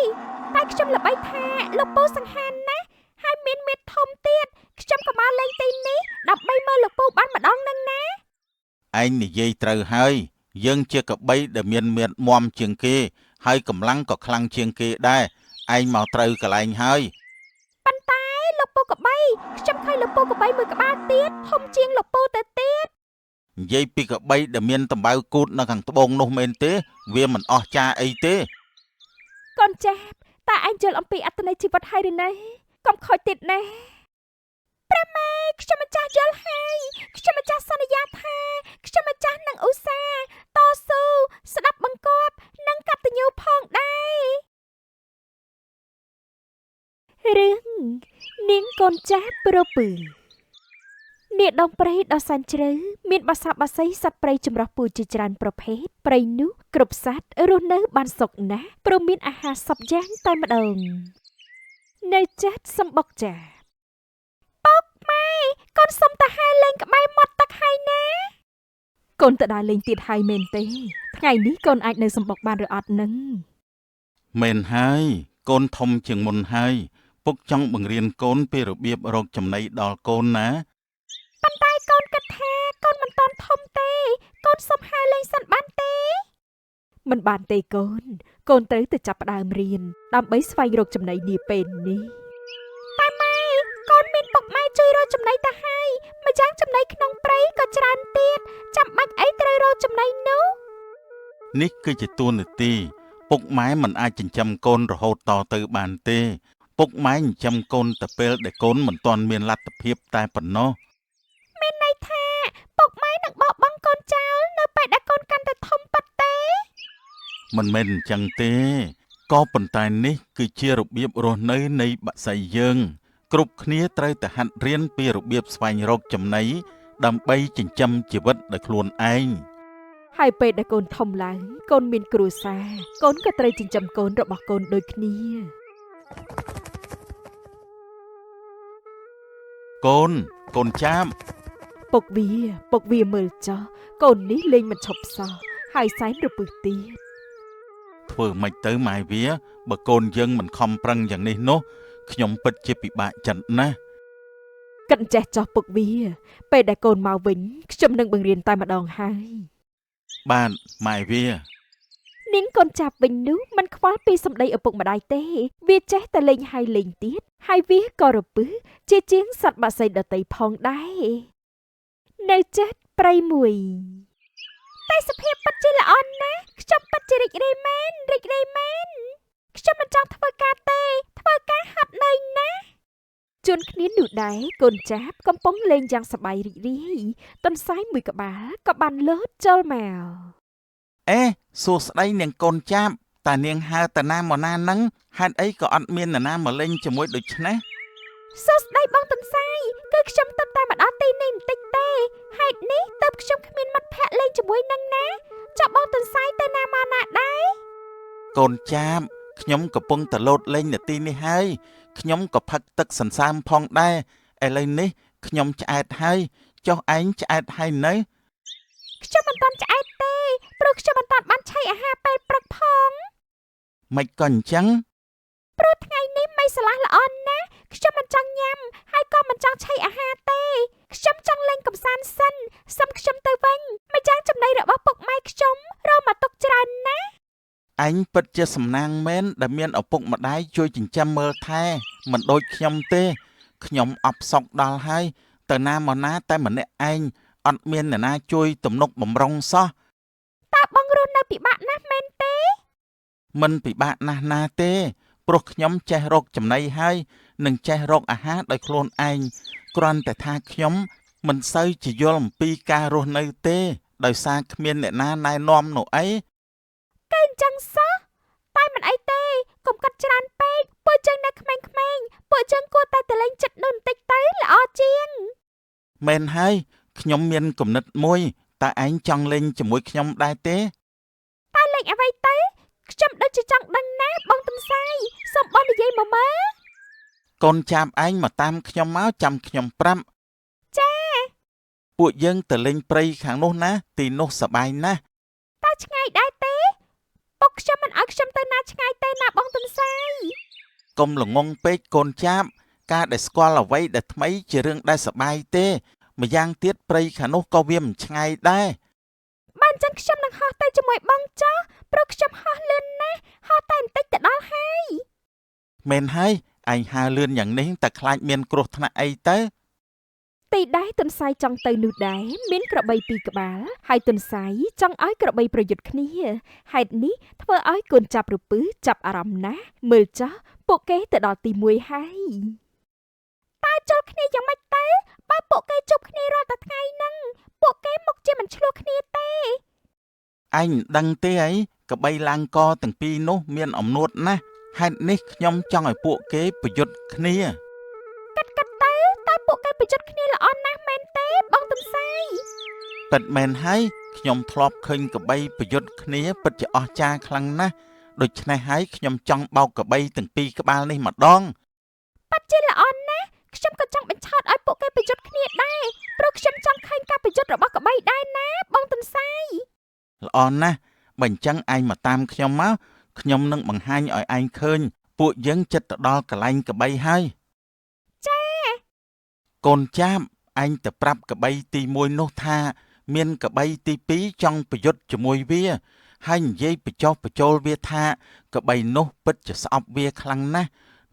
តែខ្ញុំល្បីថាលោកពូសង្ហានណាស់ហើយមានមេធំទៀតខ្ញុំក៏មកលេងទីនេះដើម្បីមើលលោកពូបានម្ដងនឹងណា
ឯងនិយាយត្រូវហើយយើងជាកបីដែលមានមាឌមាំជាងគេហើយកម្លាំងក៏ខ្លាំងជាងគេដែរឯងមកត្រូវកន្លែងហើយ
ប៉ុន្តែលោកពូកបីខ្ញុំឃើញលោកពូកបីមួយក្បាលទៀតធំជាងលោកពូទៅទៀត
និយាយពីកបីដែលមានដំបៅគូតនៅខាងត្បូងនោះមែនទេវាមិនអស់ចាអីទេ
កូនចាបតើឯងយល់អំពីអត្ថន័យជីវិតហើយឬនៅកុំខូចទៀតណាព្រះម៉ែខ្ញុំម្ចាស់យល់ហើយខ្ញុំម្ចាស់សន្យាថាខ្ញុំម្ចាស់នឹងឧស្សាហ៍តស៊ូស្ដាប់បង្គាប់និងកតញ្ញូផងដែររឿងនាងកូនចាស់ប្រពើនាដងព្រៃដ៏សែនជ្រៅមានបាសាបាសីសត្វព្រៃចម្រុះពូជជាច្រើនប្រភេទព្រៃនោះគ្រប់សត្វរស់នៅបានសុខណាស់ព្រោះមានអាហារសព្វយ៉ាងតែម្ដងនៅចិត្តសម្បុកចា
ពុកម៉ែកូនសុំទៅហែលេងក្បែរមាត់ទឹកហើយណា
កូនទៅដើរលេងទៀតហើយមែនទេថ្ងៃនេះកូនអាចនៅសម្បុកបានឬអត់នឹង
មែនហើយកូនធំជាងមុនហើយពុកចង់បង្រៀនកូនពីរបៀបរកចំណីដល់កូនណា
ប៉ុន្តែកូនគិតថាកូនមិនទាន់ធំទេកូនសុំហែលេងសិនបានទេ
មិនបានទេកូន កូនត្រូវទៅចាប់ផ្ដើមរៀនដើម្បីស្វែងរកចំណីនាពេលនេះ
តែម៉ែកូនមានពុកម៉ែជួយរកចំណីទៅហើយម្យ៉ាងចំណីក្នុងព្រៃក៏ច្រើនទៀតចាំបាច់អីត្រូវរកចំណីនោះ
នេះគឺជាតួនាទីពុកម៉ែមិនអាចចិញ្ចឹមកូនរហូតតទៅបានទេពុកម៉ែចិញ្ចឹមកូនតែពេលដែលកូនមិនទាន់មានលទ្ធភាពតែប៉ុណ្ណោះ
មានន័យថាពុកម៉ែនឹងបោះបង់កូនចោលនៅពេលដែលកូនកាន់តែធំពិតទេ
មិនមែនអញ្ចឹងទេក៏ប៉ុន្តែនេះគឺជារបៀបរស់នៅនៃបក្សីយើងគ្រប់គ្នាត្រូវតែហាត់រៀនពីរបៀបស្វែងរកចំណីដើម្បីចិញ្ចឹមជីវិតដោយខ្លួនឯង
ហើយពេលដែលកូនធំឡើងកូនមានគ្រួសារកូនក៏ត្រូវចិញ្ចឹមកូនរបស់កូនដូចគ្នា
កូនកូនចាប
ពុកវាមើលចោះកូននេះលេងមិនឈប់សោះហើយសែនរពឹសទៀត
ធ្វើម៉េចទៅម៉ែវាបើកូនយើងមិនខំប្រឹងយ៉ាងនេះនោះខ្ញុំពិតជាពិបាកចិត្តណាស់
កិនចេះចោះពុកវាពេលដែលកូនមកវិញខ្ញុំនឹងបង្រៀនតែម្ដងហើយ
បាទម៉ែវា
នាងកូនចាប់វិញនោះមិនខ្វល់ពីសម្ដីឪពុកម្ដាយទេវាចេះតែលេងហើយលេងទៀតហើយវាក៏រពឹសជាជាងសត្វបក្សីដទៃផងដែរនៅចិត្តព្រៃមួយ
តែសភាពពិតជាល្អណាស់ខ្ញុំពិតជារីករាយមែនរីករាយមែនខ្ញុំមិនចង់ធ្វើការទេធ្វើការហត់នឿយណាស់
ជួនគ្នានោះដែរកូនចាបកំពុងលេងយ៉ាងសប្បាយរីករាយទន្សាយមួយក្បាលក៏បានលោតចូលមក
អេសួស្តីនាងកូនចាបតានាងហៅតាណាមកណានឹងហេតុអីក៏អត់មាននរណាមកលេងជាមួយដូច្នេះ
សួស្តីបងទន្សាយគឺខ្ញុំទើបតែមកដល់ទីនេះបន្តិចទេហេតុនេះទើបខ្ញុំគ្មានមិត្តភក្តិលេងជាមួយនឹងណាចុះបងទន្សាយទៅណាមកណាដែរ
កូនចាបខ្ញុំកំពុងតែលោតលេងនៅទីនេះហើយខ្ញុំក៏ផឹកទឹកសន្សើមផងដែរឥឡូវនេះខ្ញុំឆ្អែតហើយចុះឯងឆ្អែតហើយនៅ
ខ្ញុំមិនទាន់ឆ្អែតទេព្រោះខ្ញុំមិនទាន់បានឆីអាហារពេលព្រឹកផង
មិនក៏អញ្ចឹង
ព្រោះថ្ងៃនេះមិនស្រឡះល្អណាស់ខ្ញុំមិនចង់ញ៉ាំហើយក៏មិនចង់ឆីអាហារទេខ្ញុំចង់លេងកម្សាន្តសិនសុំខ្ញុំទៅវិញម្យ៉ាងចំណីរបស់ពុកម៉ែខ្ញុំរកមកទុកច្រើនណាស់
ឯងពិតជាសំណាងមែនដែលមានឪពុកម្ដាយជួយចិញ្ចឹមមើលថែមិនដូចខ្ញុំទេខ្ញុំអបសក់ដល់ហើយទៅណាមកណាតែម្នាក់ឯងអត់មានអ្នកណាជួយទំនុកបំរុងសោះ
តើបងរស់នៅពិបាកណាស់មែនទេ
មិនពិបាកណាស់ណាទេ ព្រោះខ្ញុំចេះរកចំណីហើយនិងចេះរកអាហារដោយខ្លួនឯងគ្រាន់តែថាខ្ញុំមិនសូវជាយល់អំពីការរស់នៅទេ ដោយសារគ្មានអ្នកណាណែនាំនោះអី
គេអញ្ចឹងសោះតែមិនអីទេកុំកាត់ច្រើនពេកពួកយើងនៅក្មេងៗពួកយើងគួរតែទៅលេងចិត្តនោះបន្តិចទៅល្អជាង
មែនហើយខ្ញុំមានគំនិតមួយតើឯងចង់លេងជាមួយខ្ញុំដែរទេ
តើលេងអ្វីទៅខ្ញុំដូចជាចង់ដឹងណាស់បងទន្សាយសូមបងនិយាយមកមើល
កូនចាប់ឯងមកតាមខ្ញុំមកចាំខ្ញុំប្រាប់
ចា
ពួកយើងទៅលេងព្រៃខាងនោះណាទីនោះសប្បាយណាស់
តើឆ្ងាយដែរទេពុកខ្ញុំមិនឲ្យខ្ញុំទៅណាឆ្ងាយទេណាបងទន្សាយ
កុំល្ងងពេកកូនចាប់ការដែលស្គាល់អ្វីដែលថ្មីជារឿងដែលសប្បាយទេម្យ៉ាងទៀតព្រៃខាងនោះក៏វាមិនឆ្ងាយដែរ
បានចឹងខ្ញុំនឹងហោះទៅជាមួយបងចោះព្រោះខ្ញុំហោះលឿនណាស់ហោះតែបន្តិចទៅដល់ហើយ
មែនហើយឯងហើរលឿនយ៉ាងនេះតែខ្លាចមានគ្រោះថ្នាក់អីទៅ
ទីដែរទន្សាយចង់ទៅនោះដែរមានក្របីពីរក្បាលហើយទន្សាយចង់ឲ្យក្របីប្រយុទ្ធគ្នាហេតុនេះធ្វើឲ្យកូនចាប់រពឹសចាប់អារម្មណ៍ណាស់មើលចោះពួកគេទៅដល់ទី1ហើយតើចូលគ្នាយ៉ាងម៉េចទៅបើពួកគេជួបគ្នារាល់តែថ្ងៃហ្នឹងពួកគេមុខជាមិនឆ្លោះគ្នាទេ
ឯងមិនដឹងទេអីក្របីឡើងកទាំងពីរនោះមានអំនួតណាស់ហេតុនេះខ្ញុំចង់ឲ្យពួកគេប្រយុទ្ធគ្នា
កាត់កាត់ទៅតើពួកគេប្រយុទ្ធគ្នាល្អណាស់មែនទេបងទន្សាយ
ពិតមែនហើយខ្ញុំធ្លាប់ឃើញក្របីប្រយុទ្ធគ្នាពិតជាអស្ចារ្យខ្លាំងណាស់ដូច្នេះហើយខ្ញុំចង់បោកក្របីទាំងពីរក្បាលនេះម្ដង
ពិតជាល្អណាស់ខ្ញុំក៏ចង់បញ្ឆោតឲ្យពួកគេប្រយុទ្ធគ្នាដែរព្រោះខ្ញុំចង់ឃើញការប្រយុទ្ធរបស់ក្របីដែរណាបងទន្សាយ
ល្អណាស់បើអញ្ចឹងឯងមកតាមខ្ញុំមកខ្ញុំនឹងបង្ហាញឲ្យឯងឃើញពួកយើងចិត្តទៅដល់កន្លែងក្របីហើយ
ចា
កូនចាបឯងទៅប្រាប់ក្របីទី1នោះថា មានក្របីទី2ចង់ប្រយុទ្ធជាមួយវាហើយនិយាយបញ្ចុះបញ្ចូលវាថាក្របីនោះពិតជាស្អប់វាខ្លាំងណាស់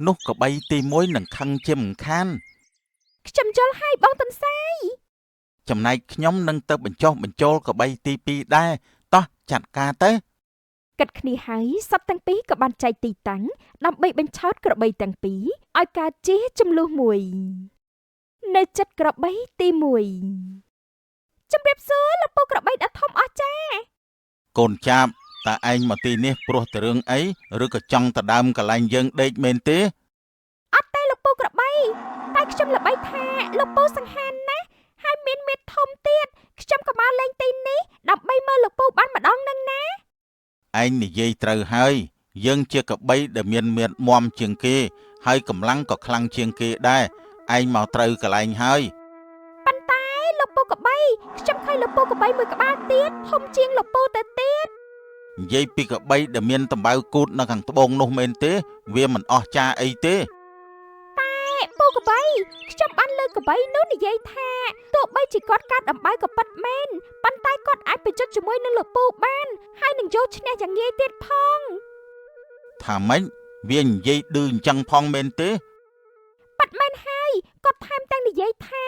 នោះក្របីទី1នឹងខឹងជាមិនខាន
ខ្ញុំយល់ហើយបងទន្សាយ
ចំណែកខ្ញុំនឹងទៅបញ្ចុះបញ្ចូលក្របីទី2ដែរតោះចាត់ការទៅ
គិតគ្នាហើយសត្វទាំងពីរក៏បានចែកទីតាំងដើម្បីបញ្ឆោតក្របីទាំងពីរឲ្យកើតជាចំនួនមួយនៅចិត្តក្របីទី1ជំរាបសួរលោកពូក្របីដ៏ធំអស្ចារ្យ
កូនចាបតើឯងមកទីនេះព្រោះតែរឿងអីឬក៏ចង់ទៅដើមកន្លែងយើងដេកមែនទេ
អត់ទេលោកពូក្របីតែខ្ញុំល្បីថាលោកពូសង្ហានណាស់ហើយមានមាឌធំទៀតខ្ញុំក៏មកលេងទីនេះដើម្បីមើលលោកពូបានម្ដងនឹងណា
ឯងនិយាយត្រូវហើយយើងជាក្របីដែលមានមាឌមាំជាងគេហើយកម្លាំងក៏ខ្លាំងជាងគេដែរឯងមកត្រូវកន្លែងហើយ
ប៉ុន្តែលោកពូក្របីខ្ញុំឃើញលោកពូក្របីមួយក្បាលទៀតធំជាងលោកពូទៅទៀត
និយាយពីក្របីដែលមានដំបៅគូតនៅខាងត្បូងនោះមែនទេវាមិនអស្ចារ្យអីទេ
តែពូក្របីខ្ញុំបានលើកក្របីនោះនិយាយថាទោះបីជាគាត់កាត់ដំបៅក៏ពិតមែនប៉ុន្តែគាត់អាចប្រយុទ្ធជាមួយនឹងលោកពូបានហើយនឹងយកឈ្នះយ៉ាងងាយទៀតផង
ថាម៉េចវានិយាយឌឺអញ្ចឹងផងមែនទេ
ពិតមែនហើយគាត់ថែមទាំងនិយាយថា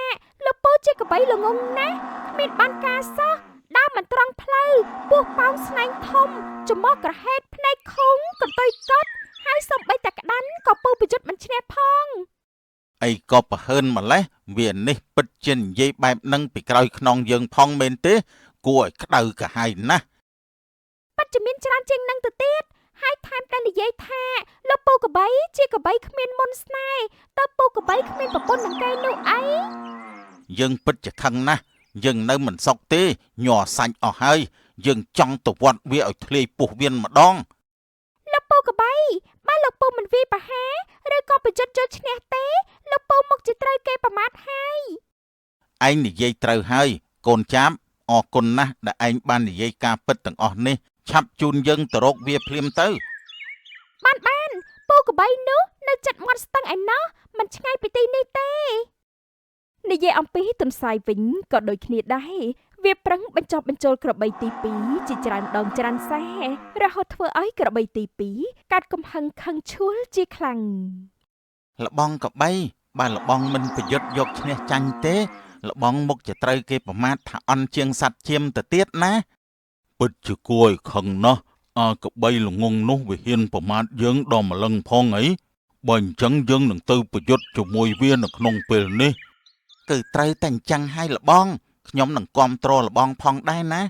លោកពូជាក្របីល្ងងណាស់គ្មានបានការសោះដើរមិនត្រង់ផ្លូវពោះប៉ោងស្នែងធំច្រមុះក្រហេតភ្នែកខុងកន្ទុយកត់ហើយសូម្បីតែក្តាន់ក៏ពូប្រយុទ្ធមិនឈ្នះផង
អីក៏ប្រហើនម្លេះវានេះពិតជានិយាយបែបហ្នឹងពីក្រោយខ្នងយើងផងមែនទេគួរឲ្យក្តៅក្រហាយណាស់
ពិតជាមានច្រើនជាងនឹងទៅទៀតហើយថែមទាំងនិយាយថាលោកពូក្របីជាក្របីគ្មានមុនស្នេហ៍តើពូក្របីគ្មានប្រពន្ធនឹងគេនោះអី
យើងពិតជាខឹងណាស់យើងនៅមិនសុខទេញ័រសាច់អស់ហើយយើងចង់ទៅវត្តវាឲ្យធ្លាយពោះវៀនម្ដង
លោកពូក្របីបើលោកពូមិនវាយប្រហារឬក៏ប្រយុទ្ធយកឈ្នះទេលោកពូមុខជាត្រូវគេប្រមាថហើយ
ឯងនិយាយត្រូវហើយកូនចាបអរគុណណាស់ដែលឯងបាននិយាយការពិតទាំងអស់នេះឆាប់ជូនយើងទៅរកវាភ្លាមទៅ
បានបានពូក្របីនោះនៅជិតមាត់ស្ទឹងឯណោះមិនឆ្ងាយពីទីនេះទេនិយាយអំពីទន្សាយវិញក៏ដូចគ្នាដែរវាប្រឹងបញ្ចុះបញ្ចូលក្របីទី2ជាច្រើនដងច្រើនសាររហូតធ្វើឲ្យក្របីទី2កាត់កំហឹងខឹងឈួលជាខ្លាំង
លបងក្របីបើលបងមិនប្រយុទ្ធយកឈ្នះចាញ់ទេលបងមុខជាត្រូវគេប្រមាថថាអន់ជាងសត្វចៀមទៅទៀតណាពិតជាគួរឲ្យខឹងណាស់
អើកបីល្ងងនោះវាហ៊ានប្រមាថយើងដល់ម្លឹងផងអីបើអញ្ចឹងយើងនឹងទៅប្រយុទ្ធជាមួយវានៅក្នុងពេលនេះ
គឺត្រូវតែអញ្ចឹងហើយលបងខ្ញុំនឹងគាំទ្រលបងផងដែរណា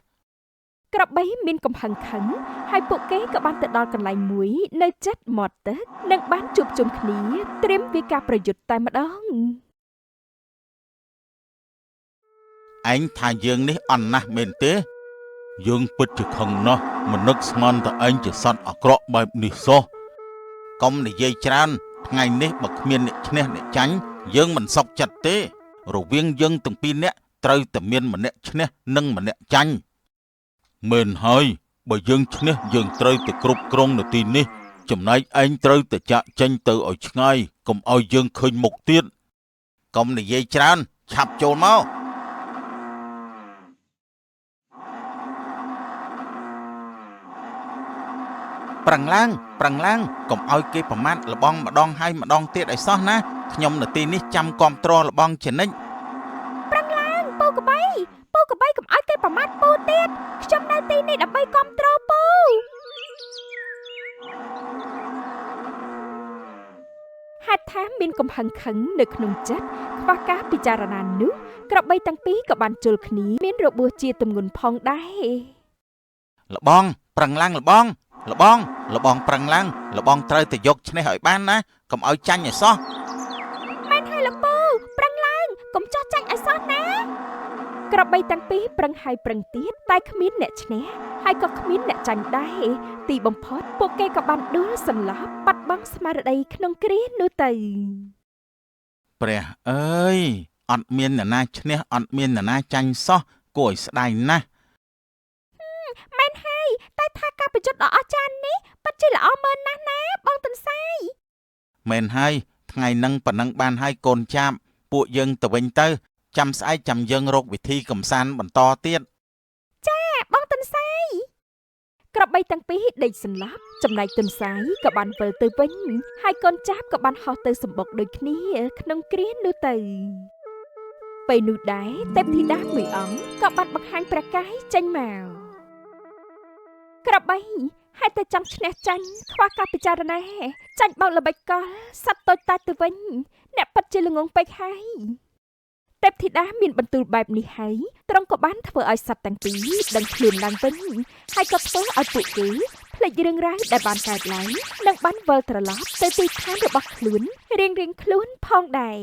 ក្របីមានកំហឹងខឹងហើយពួកគេក៏បានទៅដល់កន្លែងមួយនៅជិតមាត់ទឹកនិងបានជួបជុំគ្នាត្រៀមវាការប្រយុទ្ធតែម្ដង
ឯងថាយើងនេះអន់ណាស់មែនទេ
យើងពិតជាខឹងណាស់មិននឹកស្មានតែឯងជាសត្វអាក្រក់បែបនេះសោះ
កុំនិយាយច្រើនថ្ងៃនេះបើគ្មានអ្នកឈ្នះអ្នកចាញ់យើងមិនសុខចិត្តទេ រវាងយើងទាំងពីរនាក់ត្រូវតែមានម្នាក់ឈ្នះនិងម្នាក់ចាញ់
មែនហើយបើយើងឈ្នះយើងត្រូវតែគ្រប់គ្រងនៅទីនេះចំណែកឯងត្រូវតែចាក់ចេញទៅឲ្យឆ្ងាយកុំឲ្យយើងឃើញមុខទៀត
កុំនិយាយច្រើនឆាប់ចូលមកប្រឹងឡើងប្រឹងឡើងកុំឲ្យគេប្រមាថលបងម្ដងហើយម្ដងទៀតឲ្យសោះណាខ្ញុំនៅទីនេះចាំគាំទ្រលបងជានិច្ច
ប្រឹងឡើងពូកបីពូកបីកុំឲ្យគេប្រមាថពូទៀតខ្ញុំនៅទីនេះដើម្បីគាំទ្រពូហេតុថាមានកំហឹងខឹងនៅក្នុងចិត្តខ្វះការពិចារណានោះក្របីទាំងពីរក៏បានជល់គ្នាមានរបួសជាទម្ងន់ផងដែរ
លបងប្រឹងឡើងលបងលបងលបងប្រឹងឡើងលបងត្រូវតែយកឈ្នះឲ្យបានណាកុំឲ្យចាញ់ឲ្យសោះ
មែនហើយលោកពូប្រឹងឡើងកុំចោះចាញ់ឲ្យសោះណាក្របីទាំងពីរប្រឹងហើយប្រឹងទៀតតែគ្មានអ្នកឈ្នះហើយក៏គ្មានអ្នកចាញ់ដែរទីបំផុតពួកគេក៏បានដួលសន្លប់បាត់បង់ស្មារតីក្នុងគ្រានោះទៅ
ព្រះអើយអត់មានអ្នកណាឈ្នះអត់មានអ្នកណាចាញ់សោះគួរឲ្យស្ដាយណាស់
មែនហើយតែថាការប្រយុទ្ធដ៏អស្ចារ្យនេះពិតជាល្អមើលណាស់ណាបងទន្សាយ
មែនហើយថ្ងៃហ្នឹងប៉ុណ្ណឹងបានហើយកូនចាប់ពួកយើងទៅវិញទៅចាំស្អែកចាំយើងរកវិធីកំសាន្តបន្តទៀត
ចាបងទន្សាយក្របីទាំងពីរដេកសន្លប់ចំណែកទន្សាយក៏បានវិលទៅវិញហើយកូនចាប់ក៏បានហោះទៅសម្បុកដូចគ្នាក្នុងគ្រានោះទៅពេលនោះដែរទេពធីតាមួយអង្គក៏បានបង្ហាញព្រះកាយចេញមកក្របីហេតុតែចង់ឈ្នះចាញ់ខ្វះការពិចារណាចាញ់បោកល្បិចកលសត្វតូចតាចទៅវិញអ្នកពិតជាល្ងងពេកហើយទេពធីតាមានបន្ទូលបែបនេះហើយទ្រង់ក៏បានធ្វើឲ្យសត្វទាំងពីរដឹងខ្លួនឡើងវិញហើយក៏ធ្វើឲ្យពួកគេភ្លេចរឿងរ៉ាវដែលបានកើតឡើងនិងបានវិលត្រឡប់ទៅទីឋានរបស់ខ្លួនរៀងៗខ្លួនផងដែរ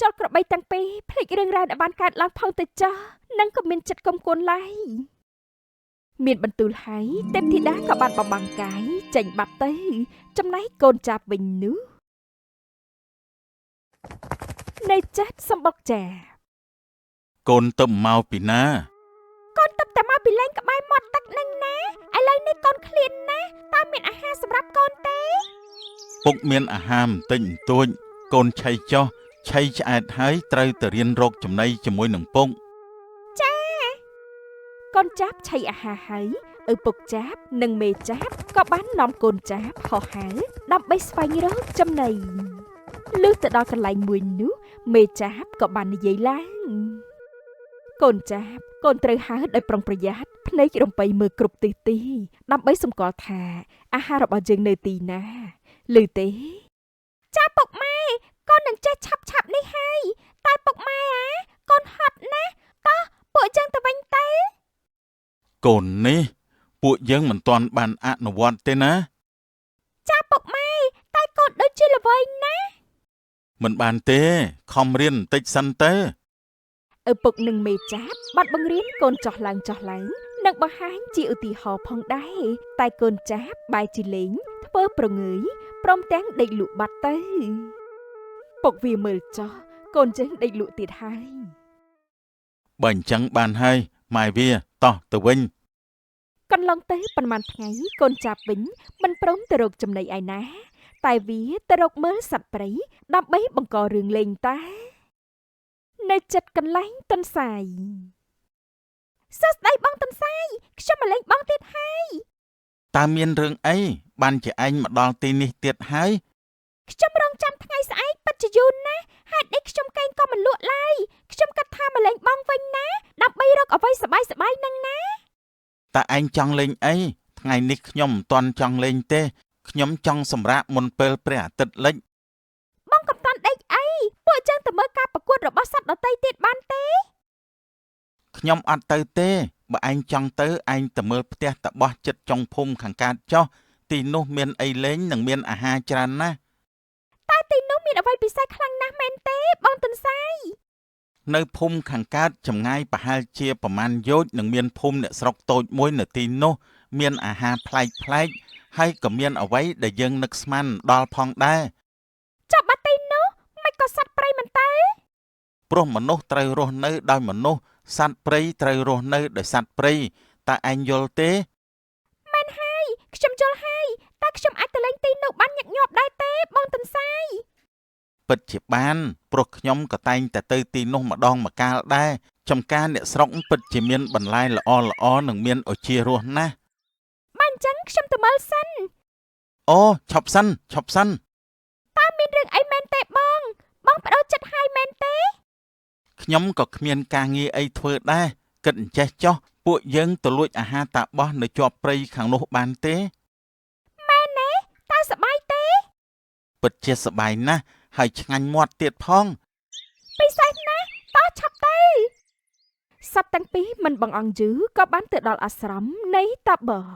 ចលក្របីទាំងពីរភ្លេចរឿងរ៉ាវដែលបានកើតឡើងផងទៅចោះនិងក៏មានចិត្តកុំគួនឡើយមានបន្ទូលហើយទេពធីតាក៏បានបំបាំងកាយចេញបាត់ទៅចំណែកកូនចាប់វិញនោះនៅចិត្តសម្បុកចា
កូនទៅមកពីណា
កូនទៅតែមកពីលេងក្បែរមាត់ទឹកនឹងណាឥឡូវនេះកូនឃ្លានណាស់តើមានអាហារសម្រាប់កូនទេ
ពុកមានអាហារបន្តិចបន្តួចកូនឆៃចោះឆៃឆ្អែតហើយត្រូវទៅរៀនរកចំណីជាមួយនឹងពុក
ចាកូនចាប់ឆៃអាហារហើយឪពុកចាប់និងមេចាប់ក៏បាននាំកូនចាប់ហោះហើរដើម្បីស្វែងរកចំណីលុះទៅដល់កន្លែងមួយនោះមេចាប់ក៏បាននិយាយឡើងកូនចាប់កូនត្រូវហើរដោយប្រុងប្រយ័ត្នភ្នែករំពៃមើលគ្រប់ទិសទីដើម្បីសម្គាល់ថាអាហាររបស់យើងនៅទីណាឮទេចាពុកម៉ែកូននឹងចេះឆាប់ឆាប់នេះហើយតែពុកម៉ែអាកូនហត់ណាស់តោះពួកយើងទៅវិញទៅ
កូននេះពួកយើងមិនទាន់បានអនុវត្តទេណា
ចាពុកម៉ែតែកូនដូចជាល្វើយណាស់
មិនបានទេខំរៀនបន្តិចសិនទៅ
ឪពុកនិងមេចាប់បានបង្រៀនកូនចោះឡើងចោះឡើងនិងបង្ហាញជាឧទាហរណ៍ផងដែរតែកូនចាប់បែរជាលេងធ្វើប្រងើយព្រមទាំងដេកលក់បាត់ទៅពុកវាមើលចោះកូនចេះដេកលក់ទៀតហើយ
បើអញ្ចឹងបានហើយម៉ែវាតោះទៅវិញ
កន្លងទៅប៉ុន្មានថ្ងៃកូនចាប់វិញមិនព្រមទៅរកចំណីឯណាតែវាទៅរកមើលសត្វព្រៃដើម្បីបង្ករឿងលេងតានៅចិត្តកន្លែងទន្សាយសួស្តីបងទន្សាយខ្ញុំមកលេងបងទៀតហើយ
តើមានរឿងអីបានជាឯងមកដល់ទីនេះទៀតហើយ
ខ្ញុំរងចាំថ្ងៃស្អែកពិតជាយូរណាស់ហេតុអីខ្ញុំកេងក៏មិនលក់ឡើយខ្ញុំគិតថាមកលេងបងវិញណាដើម្បីរកអ្វីសប្បាយសប្បាយនឹងណា
តើឯងចង់លេងអីថ្ងៃនេះខ្ញុំមិនទាន់ចង់លេងទេខ្ញុំចង់សម្រាកមុនពេលព្រះអាទិត្យលិច
បងកំតាន់ដេកអីពួកយើងទៅមើលការប្រកួតរបស់សត្វដទៃទៀតបានទេ
ខ្ញុំអត់ទៅទេបើឯងចង់ទៅឯងទៅមើលផ្ទះតបោះចិត្តចុងភូមិខាងកើតចុះទីនោះមានអីលេងនិងមានអាហារច្រើនណាស់
តើទីនោះមានអ្វីពិសេសខ្លាំងណាស់មែនទេបងទន្សាយ
នៅភូមិខាងកើតចម្ងាយប្រហែលជាប្រមាណយោជន៍នឹងមានភូមិអ្នកស្រុកតូចមួយនៅទីនោះមានអាហារប្លែកៗហើយក៏មានអ្វីដែលយើងនឹកស្មានមិនដល់ផងដែរ
ចាប់បាទីនោះមិនក៏សត្វព្រៃមិនទៅ
ព្រោះមនុស្សត្រូវរស់នៅដោយមនុស្សសត្វព្រៃត្រូវរស់នៅដោយសត្វព្រៃតើឯងយល់ទេ
មែនហើយខ្ញុំយល់ហើយតើខ្ញុំអាចទៅលេងទីនោះបានញឹកញាប់ដែរទេបងទន្សាយ
ពិតជាបានព្រោះខ្ញុំក៏តែងតែទៅទីនោះម្ដងម្កាលដែរចំការអ្នកស្រុកពិតជាមានបន្លែល្អៗនិងមានឱជារសណាស់
បានអញ្ចឹងខ្ញុំទៅមើលសិន
អូឈប់សិនឈប់សិន
តើមានរឿងអីមែនទេបងបងប្ដូរចិត្តហើយមែនទេ
ខ្ញុំក៏គ្មានការងារអីធ្វើដែរគិតអញ្ចេះចុះពួកយើងទៅលួចអាហារតាបោះនៅជាប់ព្រៃខាងនោះបានទេ
មែនទេតើសប្បាយទេ
ពិតជាសប្បាយណាស់ហើយឆ្ងាញ់មាត់ទៀតផង
ពិសេសណាស់តោះឆាប់ទៅសត្វទាំងពីរមិនបង្អង់យូរក៏បានទៅដល់អាស្រមនៃតាបោះ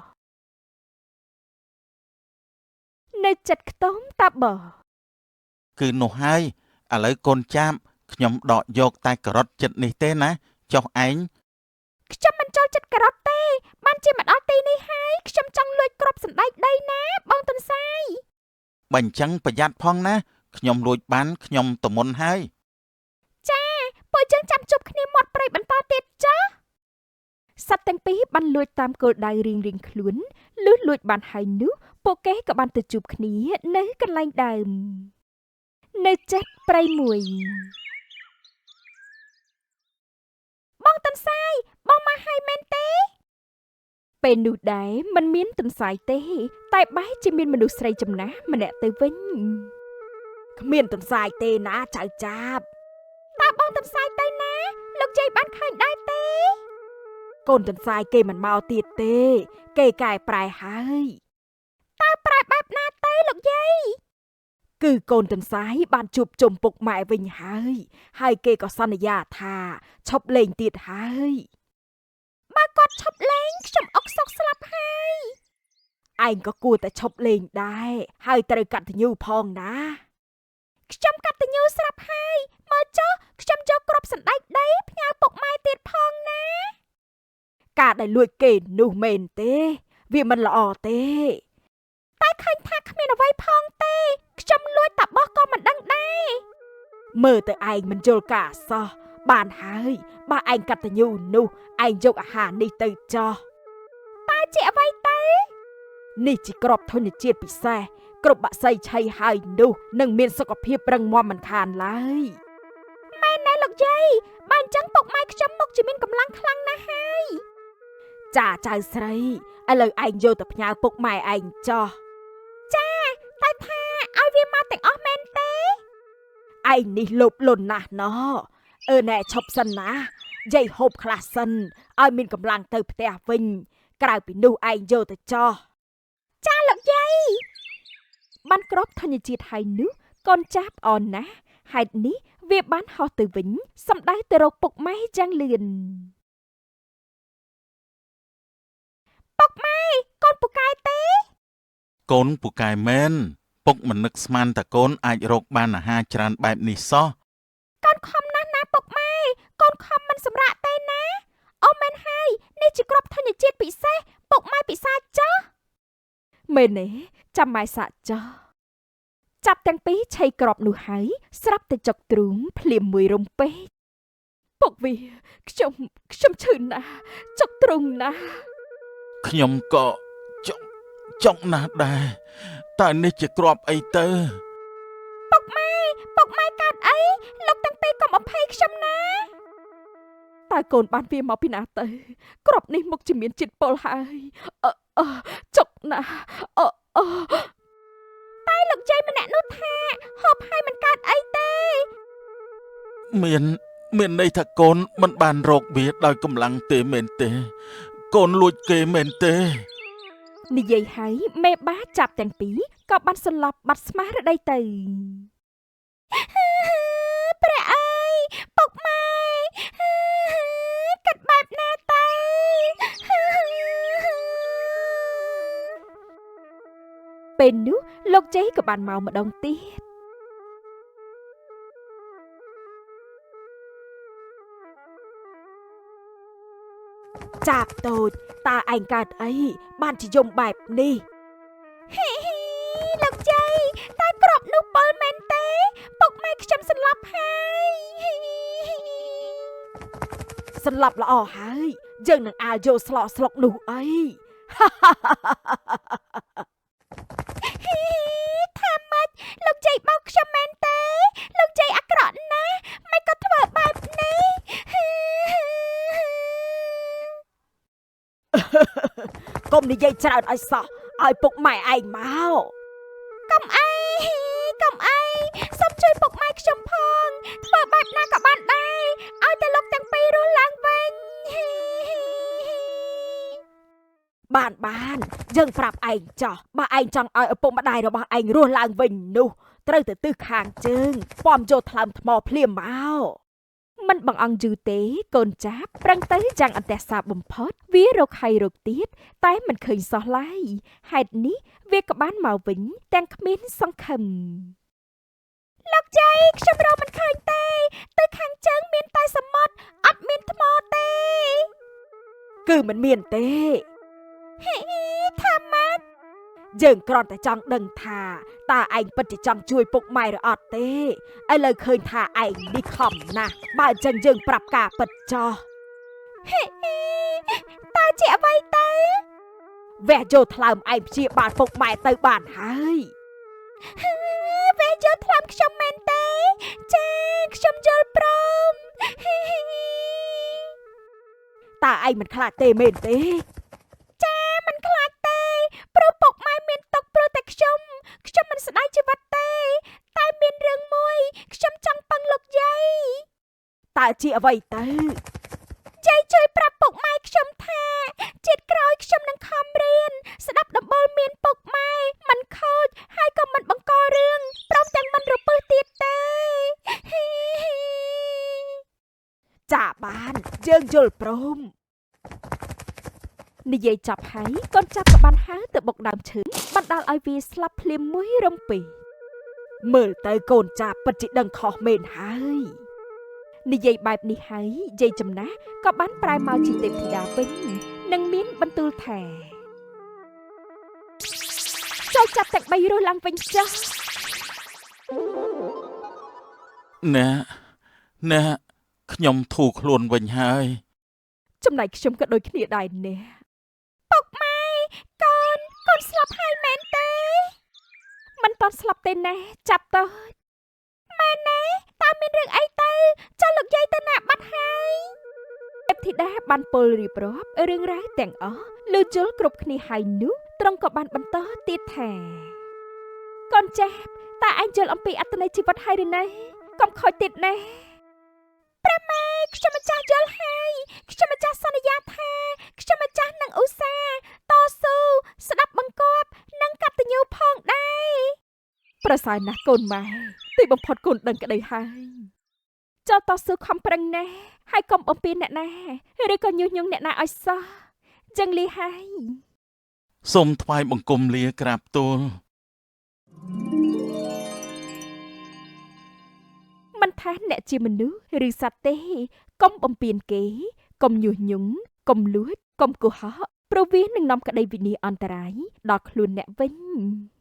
នៅចិត្តខ្ទមតាបោះ
គឺនោះហើយឥឡូវកូនចាបខ្ញុំដកយកតែការ៉ុតចិត្តនេះទេណាចុះឯង
ខ្ញុំមិនចូលចិត្តការ៉ុតទេបានជាមកដល់ទីនេះហើយខ្ញុំចង់លួចគ្រាប់សណ្តែកដីណាបងទន្សាយ
បើអញ្ចឹងប្រយ័ត្នផងណាខ្ញុំលួចបានខ្ញុំទៅមុនហើយ
ចាពួកយើងចាំជួបគ្នាមាត់ព្រៃបន្តទៀតចាសត្វទាំងពីរបានលួចតាមគោលដៅរៀងៗខ្លួនលុះលួចបានហើយនោះពួកគេក៏បានទៅជួបគ្នានៅកន្លែងដើមនៅចិត្តព្រៃមួយបងទន្សាយបងមកហើយមែនទេពេលនោះដែរមិនមានទន្សាយទេតែបែរជាមានមនុស្សស្រីចំណាស់ម្នាក់ទៅវិញ
គ្មានទន្សាយទេណាចៅចាប
តើបងទន្សាយទៅណាលោកយាយបានឃើញដែរទេ
កូនទន្សាយគេមិនមកទៀតទេគេកែប្រែហើយ
តើប្រែបែបណាទៅលោកយាយ
គឺកូនទន្សាយបានជួបជុំពុកម៉ែវិញហើយហើយគេក៏សន្យាថាឈប់លេងទៀតហើយ
បើគាត់ឈប់លេងខ្ញុំអុកសុកស្លាប់ហើយ
ឯងក៏គួរតែឈប់លេងដែរហើយត្រូវកតញ្ញូផងណា
ខ្ញុំកតញ្ញូស្រាប់ហើយមើលចុះខ្ញុំយកគ្រាប់សណ្តែកដីផ្ញើពុកម៉ែទៀតផងណា
ការដែលលួចគេនោះមែនទេវាមិនល្អទេ
តែឃើញថាគ្មានអ្វីផងទេខ្ញុំលួចតាបោះក៏មិនដឹងដែរ
មើលទៅឯងមិនយល់ការសោះបានហើយបើឯងកតញ្ញូនោះឯងយកអាហារនេះទៅចោះ
តើជាអ្វីទៅ
នេះជាក្របធញ្ញជាតិពិសេសគ្រប់បក្សីឆៃហើយនោះនឹងមានសុខភាពរឹងមាំមិនខានឡើយ
មែនណាលោកយាយបើអញ្ចឹងពុកម៉ែខ្ញុំមុខជាមានកម្លាំងខ្លាំងណាស់ហើយ
ចាចៅស្រីឥឡូវឯងយកទៅផ្ញើពុកម៉ែឯងចោះ
ចាតែថាឲ្យវាមកទាំងអស់មែនទេ
ឯងនេះលោភលន់ណាស់ណអឺណែឈប់សិនណាយាយហូបខ្លះសិនឲ្យមានកម្លាំងទៅផ្ទះវិញក្រៅពីនោះឯងយកទៅចោះ
ចាលោកយាយបានក្របធញ្ញជាតិហើយនោះកូនចាបអនណាស់ហេតុនេះវាបានហោះទៅវិញសំដៅទៅរកពុកម៉ែយ៉ាងលឿនពុកម៉ែកូនពូកែទេ
កូនពូកែមែនពុកមិននឹកស្មានតែកូនអាចរកបានអាហារច្រើនបែបនេះសោះ
កូនខំណាស់ណាពុកម៉ែកូនខំមិនសម្រាកទេណាអូមែនហើយនេះជាក្របធញ្ញជាតិពិសេសពុកម៉ែពិសាចោះមែនទេចាំម៉ែសាកចោះចាប់ទាំងពីរឆៃក្របនោះហើយស្រាប់តែចុកទ្រូងភ្លាមមួយរំពេចពុកវាខ្ញុំឈឺណាស់ចុកទ្រូងណាស់
ខ្ញុំក៏ចុកណាស់ដែរតើនេះជាក្របអីទៅ
ពុកម៉ែកើតអីលោកទាំងពីរកុំអភ័យខ្ញុំណា
តើកូនបានវាមកពីណាទៅក្របនេះមុខជាមានជាតិពុលហើយអឺចុកណាស់អឺ
តែលោកយាយម្នាក់នោះថាហូបហើយមិនកើតអីទេ
មានន័យថាកូនមិនបានរកវាដោយកម្លាំងទេមែនទេ កូនលួចគេមែនទេ
និយាយហើយមេបាចាប់ទាំងពីរក៏បានសន្លប់បាត់ស្មារតីទៅព្រះអើយពុកម៉ែគិតបែបណាទៅពេលនោះលោកជ័យក៏បានមកម្ដងទៀត
ចាប់តូចតើឯងកើតអីបានជាយំបែបនេះ
ហ៊ីហ៊ីលោកជ័យតើក្របនោះពលមែនទេពុកម៉ែខ្ញុំសន្លប់ហើយ
សន្លប់ល្អហើយយើងនឹងអាលយកស្លក់ស្លុកនោះអី
ហ៊ីថាម៉េចលោកជ័យបោកខ្ញុំមែនទេលោកជ័យអាក្រក់ណាស់មិនក៏ធ្វើបែបនេះ
កុំនិយាយច្រើនឲ្យសោះឲ្យពុកម៉ែឯងមក
កុំអីកុំអីសូមជួយពុកម៉ែខ្ញុំផងធ្វើបែបណាក៏បានដែរឲ្យតែលោកទាំងពីររស់ឡើងវិញ
បានបានយើងប្រាប់ឯងចោះបើឯងចង់ឲ្យឪពុកម្ដាយរបស់ឯងរស់ឡើងវិញនោះត្រូវទៅទិសខាងជើងប៉មយកថ្លើមថ្មភ្លាមមក
មិនបង្អង់យូរទេកូនចាបប្រឹងទៅយ៉ាងអន្ទះសារបំផុតវារកហើយរកទៀតតែមិនឃើញសោះឡើយហេតុនេះវាក៏បានមកវិញទាំងគ្មានសង្ឃឹមលោកជ័យខ្ញុំរកមិនឃើញទេទៅខាងជើងមានតែសមុទ្រអត់មានថ្មទេ
គឺមិនមានទេ
ហ៊ីថាម៉េច
យើងគ្រាន់តែចង់ដឹងថាតើឯងពិតជាចង់ជួយពុកម៉ែឬអត់ទេឥឡូវឃើញថាឯងនេះខំណាស់បើអញ្ចឹងយើងប្រាប់ការពិតចោះ
ហ៊ីតើជាអ្វីទៅ
វះយកថ្លើមឯងព្យាបាលពុកម៉ែទៅបានហើយ
វះយកថ្លើមខ្ញុំមែនទេចាខ្ញុំយល់ព្រម
តើឯងមិនខ្លាចទេមែនទេ
ចាមិនខ្លាចទេព្រោះពុកម៉ែមានទុកព្រោះតែខ្ញុំខ្ញុំមិនស្ដាយជីវិតទេតែមានរឿងមួយខ្ញុំចង់ពឹងលោកយាយ
តើជាអ្វីទៅ
យាយជួយប្រាប់ពុកម៉ែខ្ញុំថាជាតិក្រោយខ្ញុំនឹងខំរៀនស្ដាប់ដំបូន្មានពុកម៉ែមិនខូចហើយក៏មិនបង្ករឿងព្រមទាំងមិនរពឹសទៀតទេ
ចាបានយើងយល់ព្រម
និយាយចប់ហើយកូនចាប់ក៏បានហើរទៅបុកដើមឈើបណ្ដាលឲ្យវាស្លាប់ភ្លាមមួយរំពេច
មើលទៅកូនចាពិតជាដឹងខុសមែនហើយ
និយាយបែបនេះហើយយាយចំណាស់ក៏បានប្រែមកជាទេពធីតាវិញនិងមានបន្ទូលថាចូលចាប់ទាំងបីរស់ឡើងវិញចុះ
អ្នកអ្នកខ្ញុំធូរខ្លួនវិញហើយ
ចំណែកខ្ញុំក៏ដូចគ្នាដែរអ្នកពុកម៉ែកូនកូនស្លាប់ហើយមែនទេមិនតន់ស្លាប់ទេណាចាប់តើម៉ែណែតើមានរឿងអីទៅចុះលោកយាយទៅណាបាត់ហើយទេពធីតាបានពោលរៀបរាប់រឿងរ៉ាវទាំងអស់ឮយល់គ្រប់គ្នាហើយនោះទ្រង់ក៏បានបន្តទៀតថាកូនចាស់តើឯងយល់អំពីអត្ថន័យជីវិតហើយឬនៅកុំខូចទៀតណាព្រះម៉ែខ្ញុំម្ចាស់យល់ហើយខ្ញុំម្ចាស់សន្យាថាខ្ញុំម្ចាស់នឹងឧស្សាហ៍តស៊ូស្ដាប់បង្គាប់និងកតញ្ញូផងដែរប្រសើរណាស់កូនម៉ែទីបំផុតកូនដឹងក្តីហើយចូលតស៊ូខំប្រឹងណាស់ហើយកុំបំពេញអ្នកណាឬក៏ញុះញង់អ្នកណាឲ្យសោះចឹងលីហើយ
សូមថ្វាយបង្គំលាក្រាបទូល
មិនថាអ្នកជាមនុស្សឬសត្វទេកុំបំពេញគេកុំញុះញង់កុំលួចកុំកុហកព្រោះវានឹងនាំក្តីវិនាសអន្តរាយដល់ខ្លួនអ្នកវិញ។